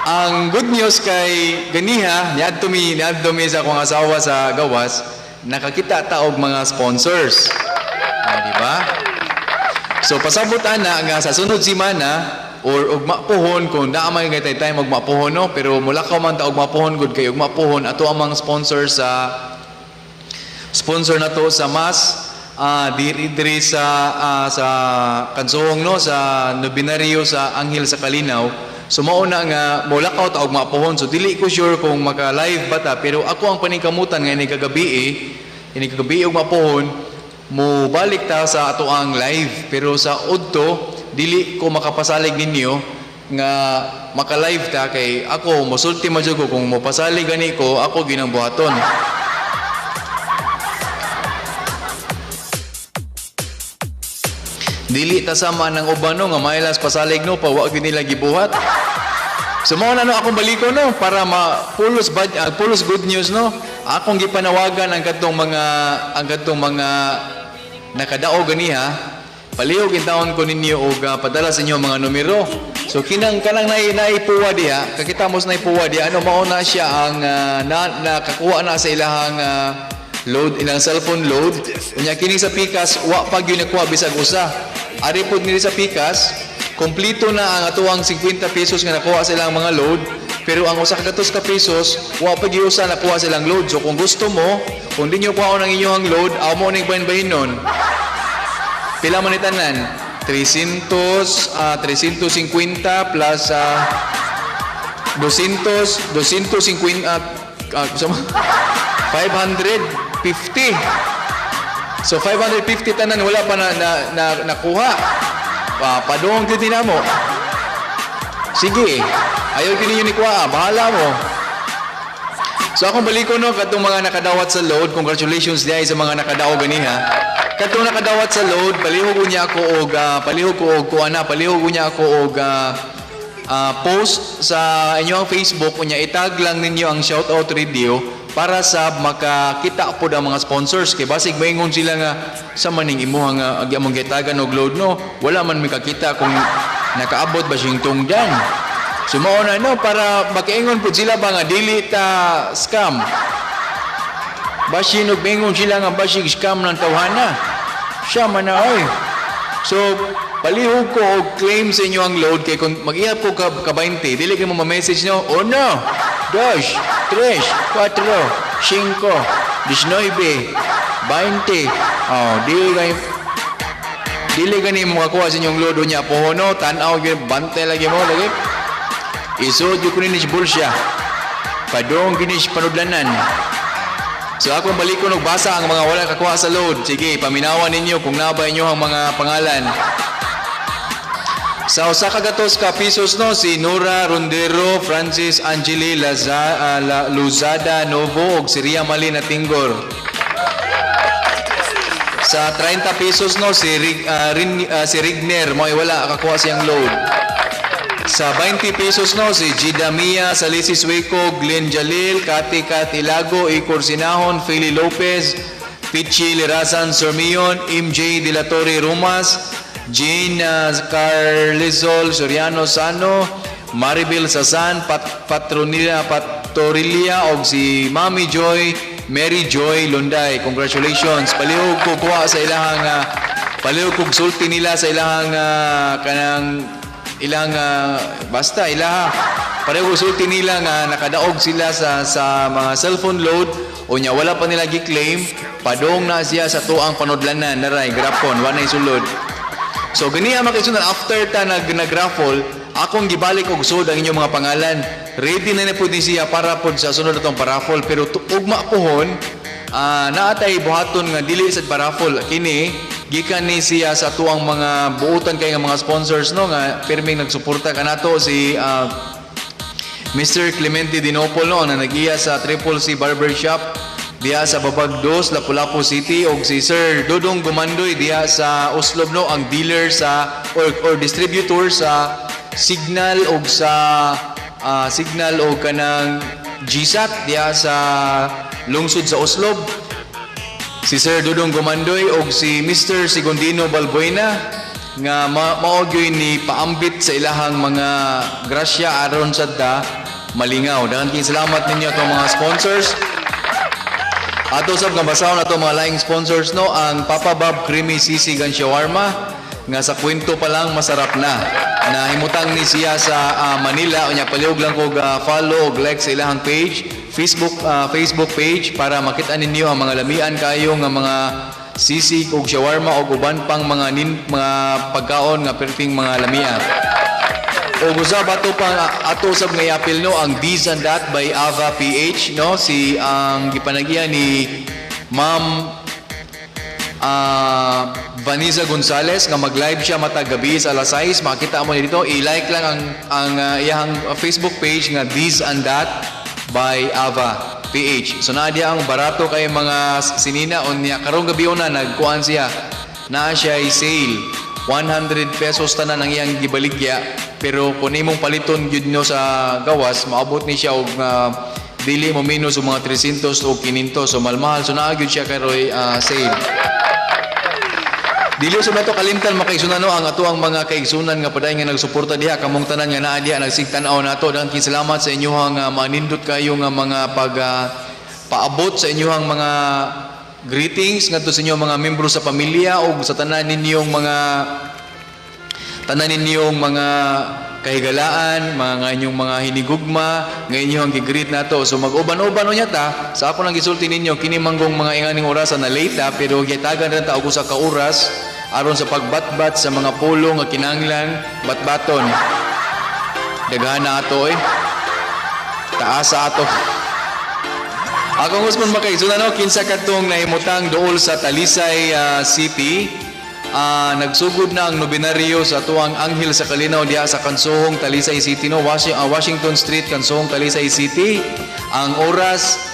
Ang good news kay ganiha, niadto mi sa akong asawa sa gawas, nakakita ta og mga sponsors. Ah, di ba? So pasabot ana nga sa sunod semana or ugma pohon, kung naa man kay time ugma pohon, no, pero mulakaw man ta ugma pohon gud, kay ugma pohon ato ang mga sponsor sa sponsor na to sa mas diri diri sa Kansuong, no, sa nobenaryo sa Anghel sa Kalinaw. So mao na nga molakaw ta og mapuhon, so dili ko sure kung maka live ba ta, pero ako ang paningkamutan nga ini kagabi og mapuhon mo balik ta sa ato ang live. Pero sa udto dili ko makapasalig ninyo nga maka-live ta kay ako mosulti man jud ko. Kung mopasalig gani ko, ako ginang buhaton. Dili ta sama ng uban, no, nga mailas pasalig, no, pa wa gyud nila gibuhat. So mao na, no, akong baliko, no, para ma pulos bad, pulos good news, no. Akong gipanawagan ang kadtong mga nakadaog ganiha. Palihog intawon ko ninyo og padala sa inyo mga numero. So kinang kanang naipuwa diha, kakita mo sa naipuwa diha, ano, mao na siya ang na, nakakuha na sa ilahang load, ilang cellphone load. Unya kini sa Pikas, wa pa gyud nakuha bisag usa. Ari pod nili sa Pikas, kompleto na ang atuang 50 pesos nga nakuha sa ilang mga load, pero ang usa ka gatos ka pesos, wa pa gyud usa nakuha sa ilang load. So kung gusto mo, kung di nyo kuhaon ang inyong load, amo ning bahin nun. Pila man ni tanan? 300, 350 plus 200, 250, sama? 550. So 550 tanan wala pa na nakuha. Padung gyud mo. Sige. Ayaw gyud ninyo ni kuha, bahala mo. So akong baliko, no, katong mga nakadawat sa load, congratulations diay sa mga nakadaog ganiha. Katong nakadawat sa load, palihog niya ako og palihog ko og kuha na, palihog niya ako og post sa inyong Facebook, unya itag lang ninyo ang Shoutout Radio para sa makakita pod ang mga sponsors, kay basig maingon sila nga sa maning imuha nga agi among gitagan og load, no, wala man mikakita kung nakaabot ba siyang tungdan. So mao na, no, para makaingon pud sila ba nga dili ta scam. Basin og maingon sila nga basig scam ng tawhana. Siya man na oy. So palihog ko og claim sa inyo ang load, kay kung mag-ihap ko ka 20, dili kay mo ma-message, no. Uno, dos, tres, cuatro, cinco, 19, 20. Oh, dili kay dili gani mo makakuha sa inyong load niya pohono, tan-aw gyud, bantay lagi mo lagi. Isod yung kunin ni bulsa. Padong gini siya panudlanan. So akong balikon og basa ang mga wala kakuha sa load. Sige, paminawan ninyo kung naba inyo ang mga pangalan. Sa usa ka gatos ka pesos, no, si Nora Rondero, Francis Angeli Luzada Novo ug si Ria Malina Tingor. Sa 30 pesos, no, si Rigner mo wala kakuha siyang load. Sa 20 pesos, no, si Gida Mia, Salisi Sueco, Glenn Jalil, Kati Kat Ilago, Ikor Sinahon, Philly Lopez, Pichi Lirasan Sormion, MJ De La Torre Rumas, Jane Carlizol Soriano Sano, Maribel Sasan, Patronila Patorilia, og si Mami Joy, Mary Joy Lunday. Congratulations. Palihog ko kuha sa ilahang palihog kog sulti nila sa ilahang kanang ilang basta ilaha pareho sulti nila nga nakadaog sila sa mga cellphone load, unya wala pa nila gi-claim. Padong na siya sa tuang panudlanan, naray grapon, wa nay sulod. So ganiha, mga kaigsuonan, after ta nag-raffle, akong gibalik og sud ang inyong mga pangalan. Ready na na pud ni siya para pod sa sunod atong paraffle, pero ugma pohon naatay buhaton nga dili sa paraffle. Kini gikan ni siya sa tuang mga buutan kay nga mga sponsors, no, nga pirming nagsuporta kanato, si Mr. Clemente Dinopol, no, na nag-iya sa Triple C Barbershop diha sa Babag Dos, Lapu-Lapu City, og si Sir Dodong Gumandoy diha sa Oslob, no, ang dealer sa or distributor sa Signal og sa Signal og kanang GSAT diha sa lungsod sa Oslob. Si Sir Dudong Gumandoy og si Mr. Segundino Balbuena nga mao gyud ni paambit sa ilahang mga grasya aron sad ta malingaw. Daghan kayong salamat ninyo atong mga sponsors. Ato sab nga basahon ato mga laing sponsors, no, ang Papa Bob Creamy Sisig and Shawarma nga sa kwento pa lang masarap na. Nahimutang ni siya sa Manila. Unya palihog lang kog follow og like sa ilahang page, Facebook page para makita ninyo ang mga lamian kayo nga mga sisig ug shawarma ug uban pang mga pagkaon nga perting mga lamia. O usab ato pang ato usab nga iapil, no, ang These and That by Ava PH, no, si ang gipanagian ni Ma'am Vanessa Gonzalez nga mag-live siya matag gabi sa alas 6. Makita mo dito, i-like lang ang iyang Facebook page nga These and That by Ava PH. So naa diya ang barato kay mga sinina. Unya karong gabi una nagkuan siya, naa siya sale, 100 pesos tanan ang iyang gibaligya, pero kung imong paliton gyud no sa gawas, maabot ni siya og dili mo minus og mga 300 o 500. So malmahal. So naa gyud siya karoy sale. Dili sa nato kalimtan, makaigsunan, no, ang ato ang mga kaigsunan nga padayon nga nagsuporta diha, kamong tanan nga naa diha nagsigtan-aw nato. Daghan kayong salamat sa inyong manindot kayo nga mga pag paabot sa inyong mga greetings ngadto sa inyong mga membro sa pamilya o sa tanan ninyong mga kahigalaan, mga inyong mga hinigugma, nga inyong gi-greet nato. So mag-uban-uban unya ta, sa ako nang gisulti ninyo, kini manggong mga inganing orasan na late ta, pero gitagan rin ta og usa ka oras aron sa pagbatbat sa mga pulong nga kinahanglan batbaton. Daghan na ato eh. Taas sa ato. Akong usmon, makaigsunan, no, kinsa kadtong nahimutang duol sa Talisay City. Nagsugod na ang nobenaryo sa tuang Anghel sa Kalinaw diha sa Kansuhong, Talisay City, no, Washington Street, Kansuhong, Talisay City. Ang oras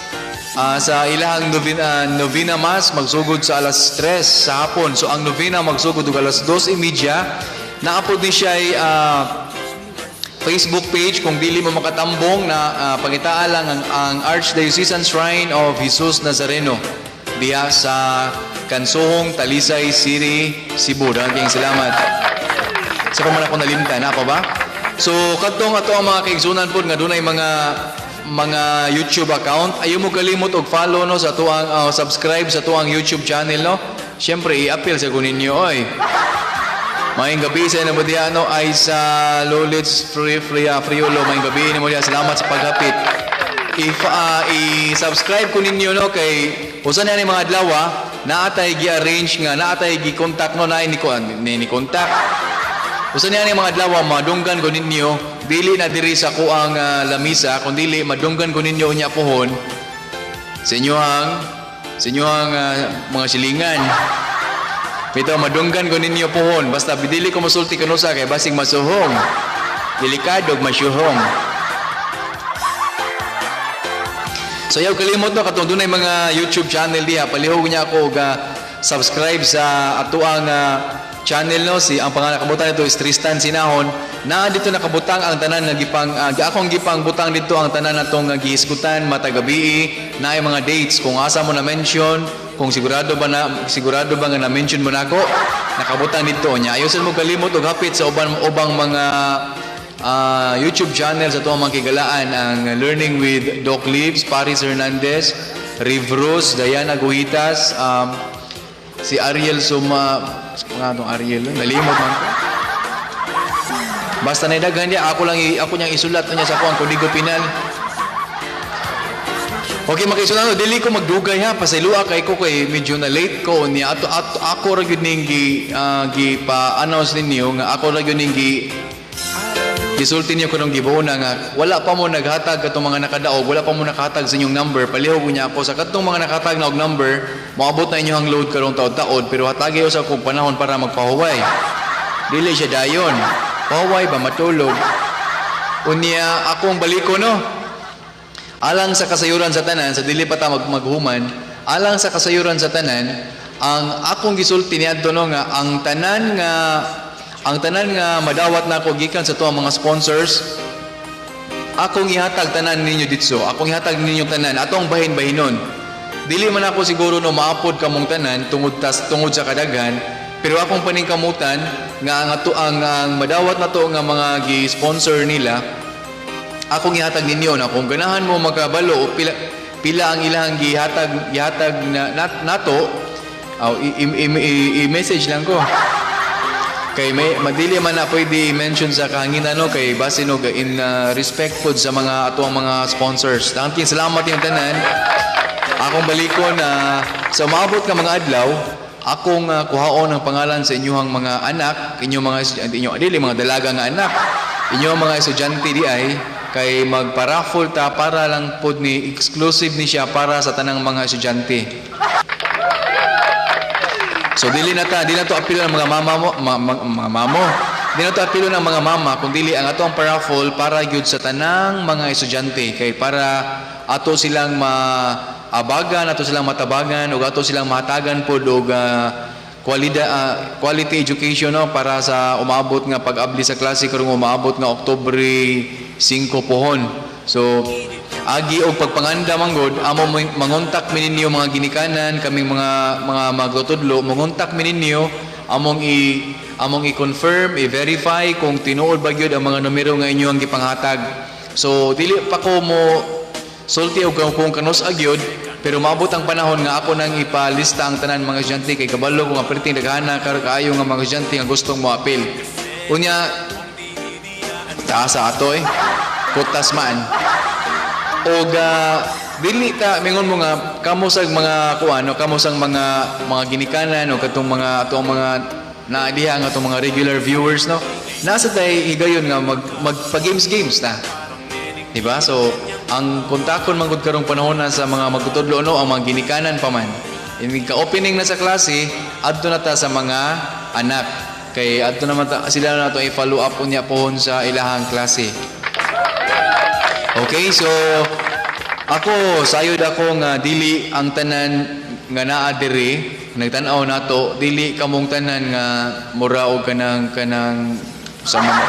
sa ilahang novena mass magsugod sa alas 3 sa hapon. So ang novena magsugod og alas 2:30. Naapod ni siya ay Facebook page kung dili mo makatambong na pangitaan lang ang Archdiocesan Shrine of Jesus Nazareno diha sa Kansuhong, Talisay City, Cebu. Daghang salamat. Sa pa man ako nalimtan, na pa ba? So kadtong ato ang mga kaigsunan pod nga dunay mga YouTube account, ayaw mo kalimot og follow, no, sa tuang subscribe sa tuang YouTube channel, no. Siyempre i-appeal sa kuninyo oy. Maayong gabi sa inyo diha, no, ay sa Lolits Free Free Friolo. Maayong gabi nimo diha. Salamat sa paghapit. If i-subscribe ko ninyo, no, kay usa na ni mga adlaw naatay gi-arrange nga naatay gi-contact, no, naay ni contact. Usa niya ni mga adlaw madunggan ko ninyo dili na diri sa kuang lamisa kun dili madunggan ko ninyo unya pohon sa inyong mga silingan. Bitaw madunggan ko ninyo pohon, basta dili ko mosulti kanusa kay basig masuhong. Delikado og masyuhong. So ayaw kalimot, no, katong dunay mga YouTube channel diha, palihog niya ako og subscribe sa atuang channel, no. Si ang pangalan kabutan nito is Tristan Sinahon. Na dito nakabutang ang tanan nga gipang akong gipang butang dito ang tanan natong gihisgutan matag gabi na mga dates kung asa mo na mention, kung sigurado ba nga na mention mo nako, nakabutang dito niya. Ayaw mo kalimot og hapit sa uban ubang mga YouTube channel sa tuang mga kigalaan, ang Learning with Doc Leaves, Paris Hernandez, Rivrose, Diana Guhitas, si Ariel Suma, mga itong Ariel, eh, nalimot man ko. Basta na daghan niya, ako lang ako niyang isulat niya sa ako ang Kodigo Penal. Okay, makisunan, no, dili ko magdugay ha, pasaylua kay ko kay medyo na late ko niya ato ato ako ra gyud ning gi pa-announce ninyo nga ako ra gyud ning gi gisulti niyo kunong gibuuna nga wala pa mo naghatag katong mga nakadaog, wala pa mo nakahatag sa inyong number. Palihog niya ako sa katong mga nakahatag na og number, moabot na inyo ang load karong taod-taod, pero hatagi usa kog panahon para magpahuway. Dili siya dayon. Pahuway ba matulog. Unya akong baliko, no. Alang sa kasayuran sa tanan, sa dili pa ta maghuman, alang sa kasayuran sa tanan, ang akong gisulti niadto, no, nga ang tanan nga madawat nako gikan sa tuang mga sponsors, akong ihatag tanan ninyo ditso. Akong ihatag ninyo tanan. Atong bahin-bahinon. Dili man ako siguro no maapod kamong tanan tungod sa kadaghan, pero akong paningkamutan nga ang ato ang madawat na to nga mga gi-sponsor nila, akong ihatag ninyo na kung ganahan mo makabalo o pila pila ang ilang gihatag gihatag na, nato, aw, i-message lang ko kay may madili man na pwede i-mention sa kahanginan, no, kay base no in respect pod sa mga atuang mga sponsors. Daghang salamat yung tanan. Akong balikon na sa umaabot nga mga adlaw, akong kuhaon ang pangalan sa inyong mga anak, inyong mga inyo dili mga dalaga nga anak, inyong mga estudyante di ay kay magpa-raffle ta para lang pod ni exclusive ni siya para sa tanang mga estudyante. So dili na ta, dili na to apilo ng mga mama mo, mga mamo. Dili na to apilo ng mga mama, kung dili ang ato ang paraffle para gyud sa tanang mga estudyante kay para ato silang maabagan, ato silang matabagan ug ato silang mahatagan pod og quality education, no, para sa umaabot nga pag-abli sa klase karong umaabot nga Oktubre 5 pohon. So agi og pagpanganda manggod amo mangontak mi ninyo mga ginikanan, kaming mga magtutudlo mangontak mi ninyo, among i-confirm, i-verify kung tinuod ba gyud ang mga numero nga inyo ang gipanghatag. So dili pa ko mo sulti og kung kanus-a gyud, pero maabot ang panahon nga ako nang ipalista ang tanan mga estudyante kay kabalo ko nga perting daghana kaayo nga mga estudyante nga gustong moapil. Unya taas sa ato eh kutas man og dili ta mingon mo nga kamo sa mga kuan, no, kamo sa mga ginikanan o katong mga atong mga naa diha nga atong mga regular viewers, no, nasa tay higayon nga mag magpa games games ta. Di ba? So, ang kontakon man gud karong panahon na sa mga magtutudlo, no, ang mga ginikanan pa man. Inig ka opening na sa klase, adto na ta sa mga anak. Kay adto naman ta, sila na to i-follow up unya pohon sa ilahang klase. Okay, so ako sayod ako nga dili ang tanan nga naa diri nagtan-aw nato, dili kamong tanan nga mura og kanang kanang sa mga.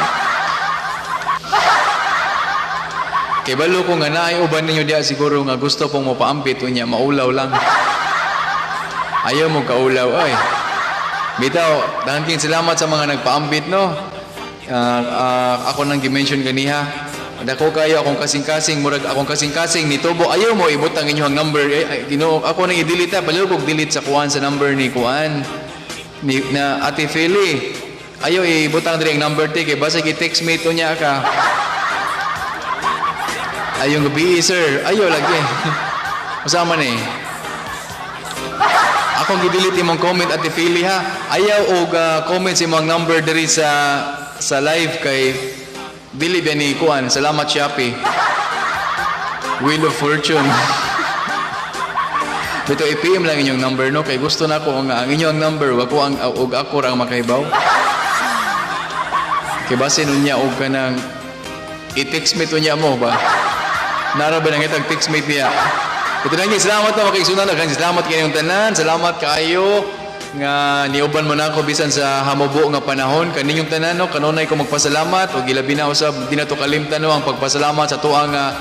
Kay balo ko nga naay uban ninyo diha siguro nga gusto pong mopaambit, unya maulaw lang. Ayaw mo kaulaw ay. Bitaw, daghang salamat sa mga nagpaambit, no. Ako nang gi-mention ganiha. Dako kayo akong kasing-kasing, murag akong kasing-kasing nitubo. Ayaw mo ibutang inyong number. Eh, ay, Ginoo, ako nang i-delete ha. Baliw kog delete sa kuan sa number ni kuan ni na Ate Feli. Ayaw ibutang diri ang number ti kay basig i-text me to niya ka. Ayong gabi, sir. Ayaw lagi. Usama ni. Akong gi-delete imong comment, Ate Feli, ha. Ayaw og comment sa imong number diri sa live kay dili ba ni kuan. Salamat, Shopee. Wheel of Fortune. Bito i-PM lang inyong number, no, kay gusto na ko nga ang inyong number wa ko ang og ako ra ang makaibaw. Kay basin unya og kanang i-text me to niya mo ba. Nara ba nangitag text mate niya? Ito lang, salamat na makaigsunan. Daghang salamat kayong tanan. Salamat kaayo nga niuban mo na ako bisan sa hamubo nga panahon kaninyong tanan, no. Kanunay ko magpasalamat ug ilabi na usab di na to kalimtan, no, ang pagpasalamat sa tuang nga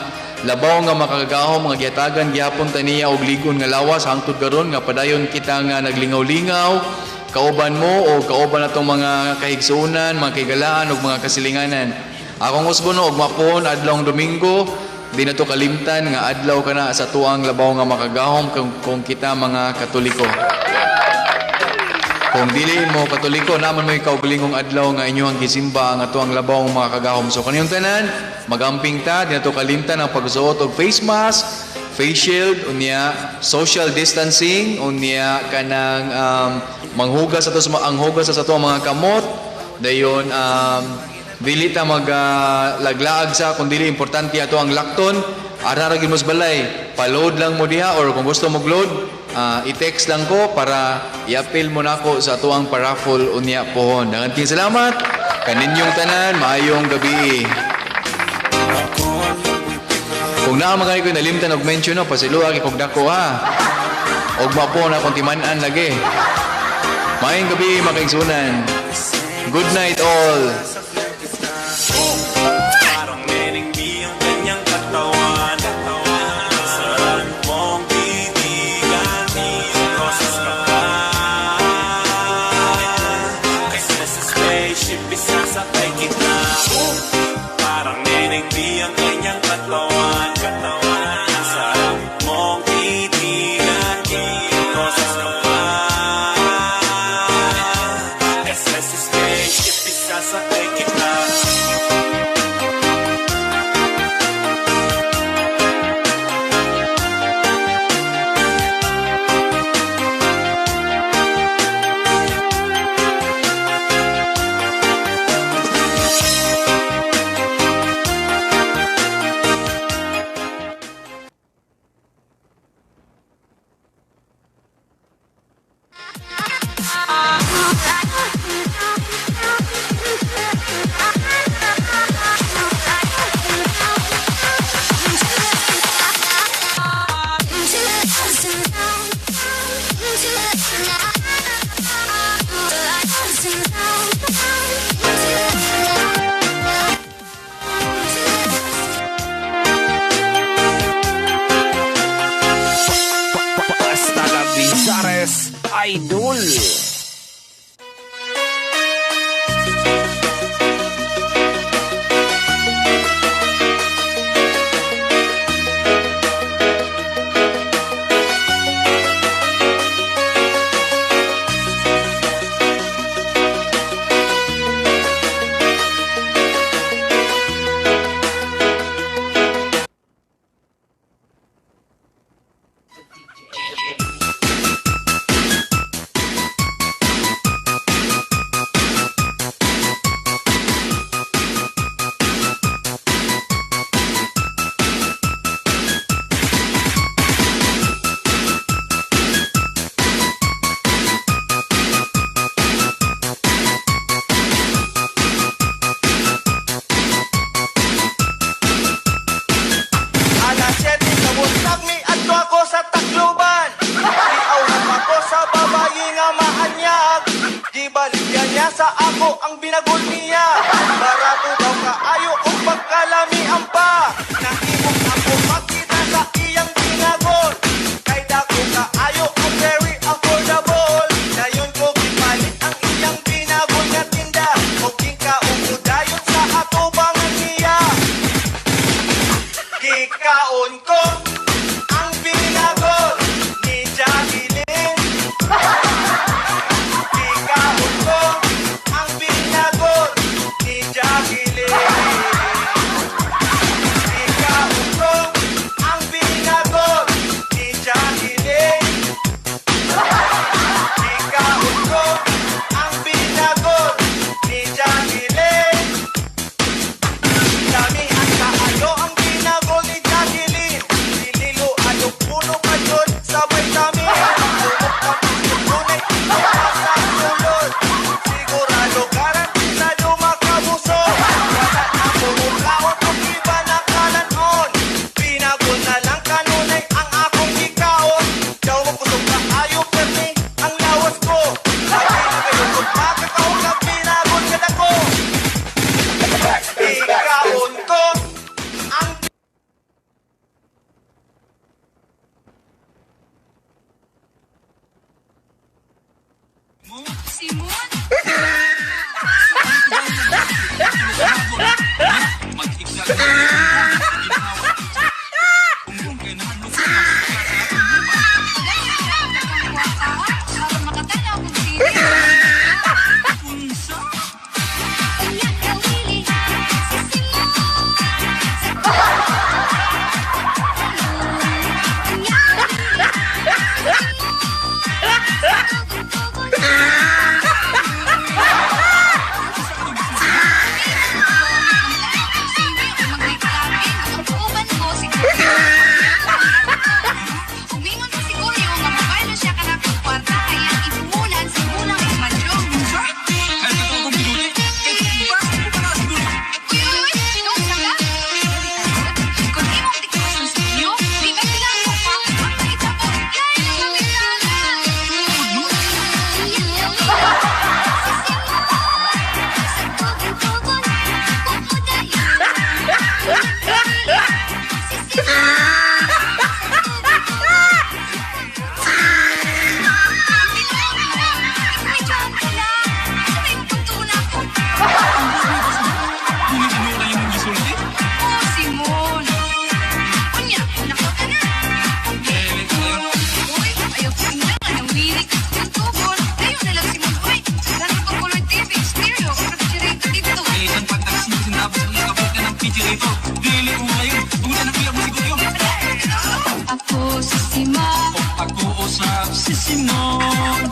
labaw nga makagagahom nga gihatagan gihapon ta niya og ligon nga lawas hangtod karon nga padayon kita nga naglingaw-lingaw kauban mo o kauban atong mga kahigsuonan, mga kahigalaan ug mga kasilinganan. Akong usbon, no, ug mapuhon adlawng Domingo, di na to kalimtan nga adlaw kana sa tuang labaw nga makagahom kung kita mga Katoliko. Kung dili mo Katoliko, naman mo kaugalingong adlaw nga inyong gisimba ang atuang labaw nga mga kagahom. So kaniyong tanan, magamping ta, di na to kalimtan ang pagsuot og face mask, face shield, unya social distancing, unya kanang manghugas ato sa ang hugas sa ato ang mga kamot, dayon dili ta mag laglaag sa kung dili importante ato ang lakton. Ara ra gyud mo sa balay, pa-load lang mo diha or kung gusto mo load, i-text lang ko para i-appeal mo nako sa atuang paraffle unya pohon. Daghang kaayo salamat kaninyong tanan, maayong gabi. Kung naa man ko nalimtan og mention, no, pasayloa kay kog dako ha. Og mapo na akong timan-an lagi. Maayong gabi, mga kaigsunan. Good night all. Parang Neneng B ang kanyang katawan. Sarap mong titigan. Idol. Alas 7 sa buntag miadto ako sa Tacloban. Niaw ako sa babayi nga maanyag. Gibaligya niya sa ako ang binagol niya. Barato daw kaayo og pagkalami ang pa. Nahimok ako makita sa iyang binagol. Kay dako kaayo og very affordable. Dayon ko gipalit ang iyang binagol nga tinda. Og gikaon ko dayon sa atubangan niya. Gikaon ko ang binagol ni Jacqueline. Gikaon ko ang binagol ni Jacqueline. Gikaon ko ang binagol ni Jacqueline. Gikaon ko ang binagol ni Jacqueline. Dami ang kaayo ang binagol ni Jacqueline. Sililo ayo puno pa yun sabay dami. Sumok ka tunay ito sa sulod. Sigurado garantisado makabuso. Wala na pumukaon kung iba na kalanon. Binagol na lang kanunay ang akong gikaon. Daw makusog kaayo permi ang lawas ko. Sabi na kayo kung makakaon na binagol ka dako. Ikaon ko ang Simon? Aron makatanaw kong TV. Unya ka, Willie, si Simon. Unya ka, Willie, si Simon. Sa tugong-tugon. Umingon pa siguro nga mobile siya kanang kwarta kaya ipunan sa kulang ang madrong. Uy, uy, uy, tinuod sa ka? Kung imong tikason sa inyo, di ba sila ang pa? Ang naitabo, yay, nangangitana. Oh, Simon. Unya, nakaw ka na. Uy, ayaw ko na nga nawilig ang tugon. Dayon na lang, Simon. Uy, dami kong color TV, stereo, refrigerator dito. Ako si Simon. Ako usap si Simon.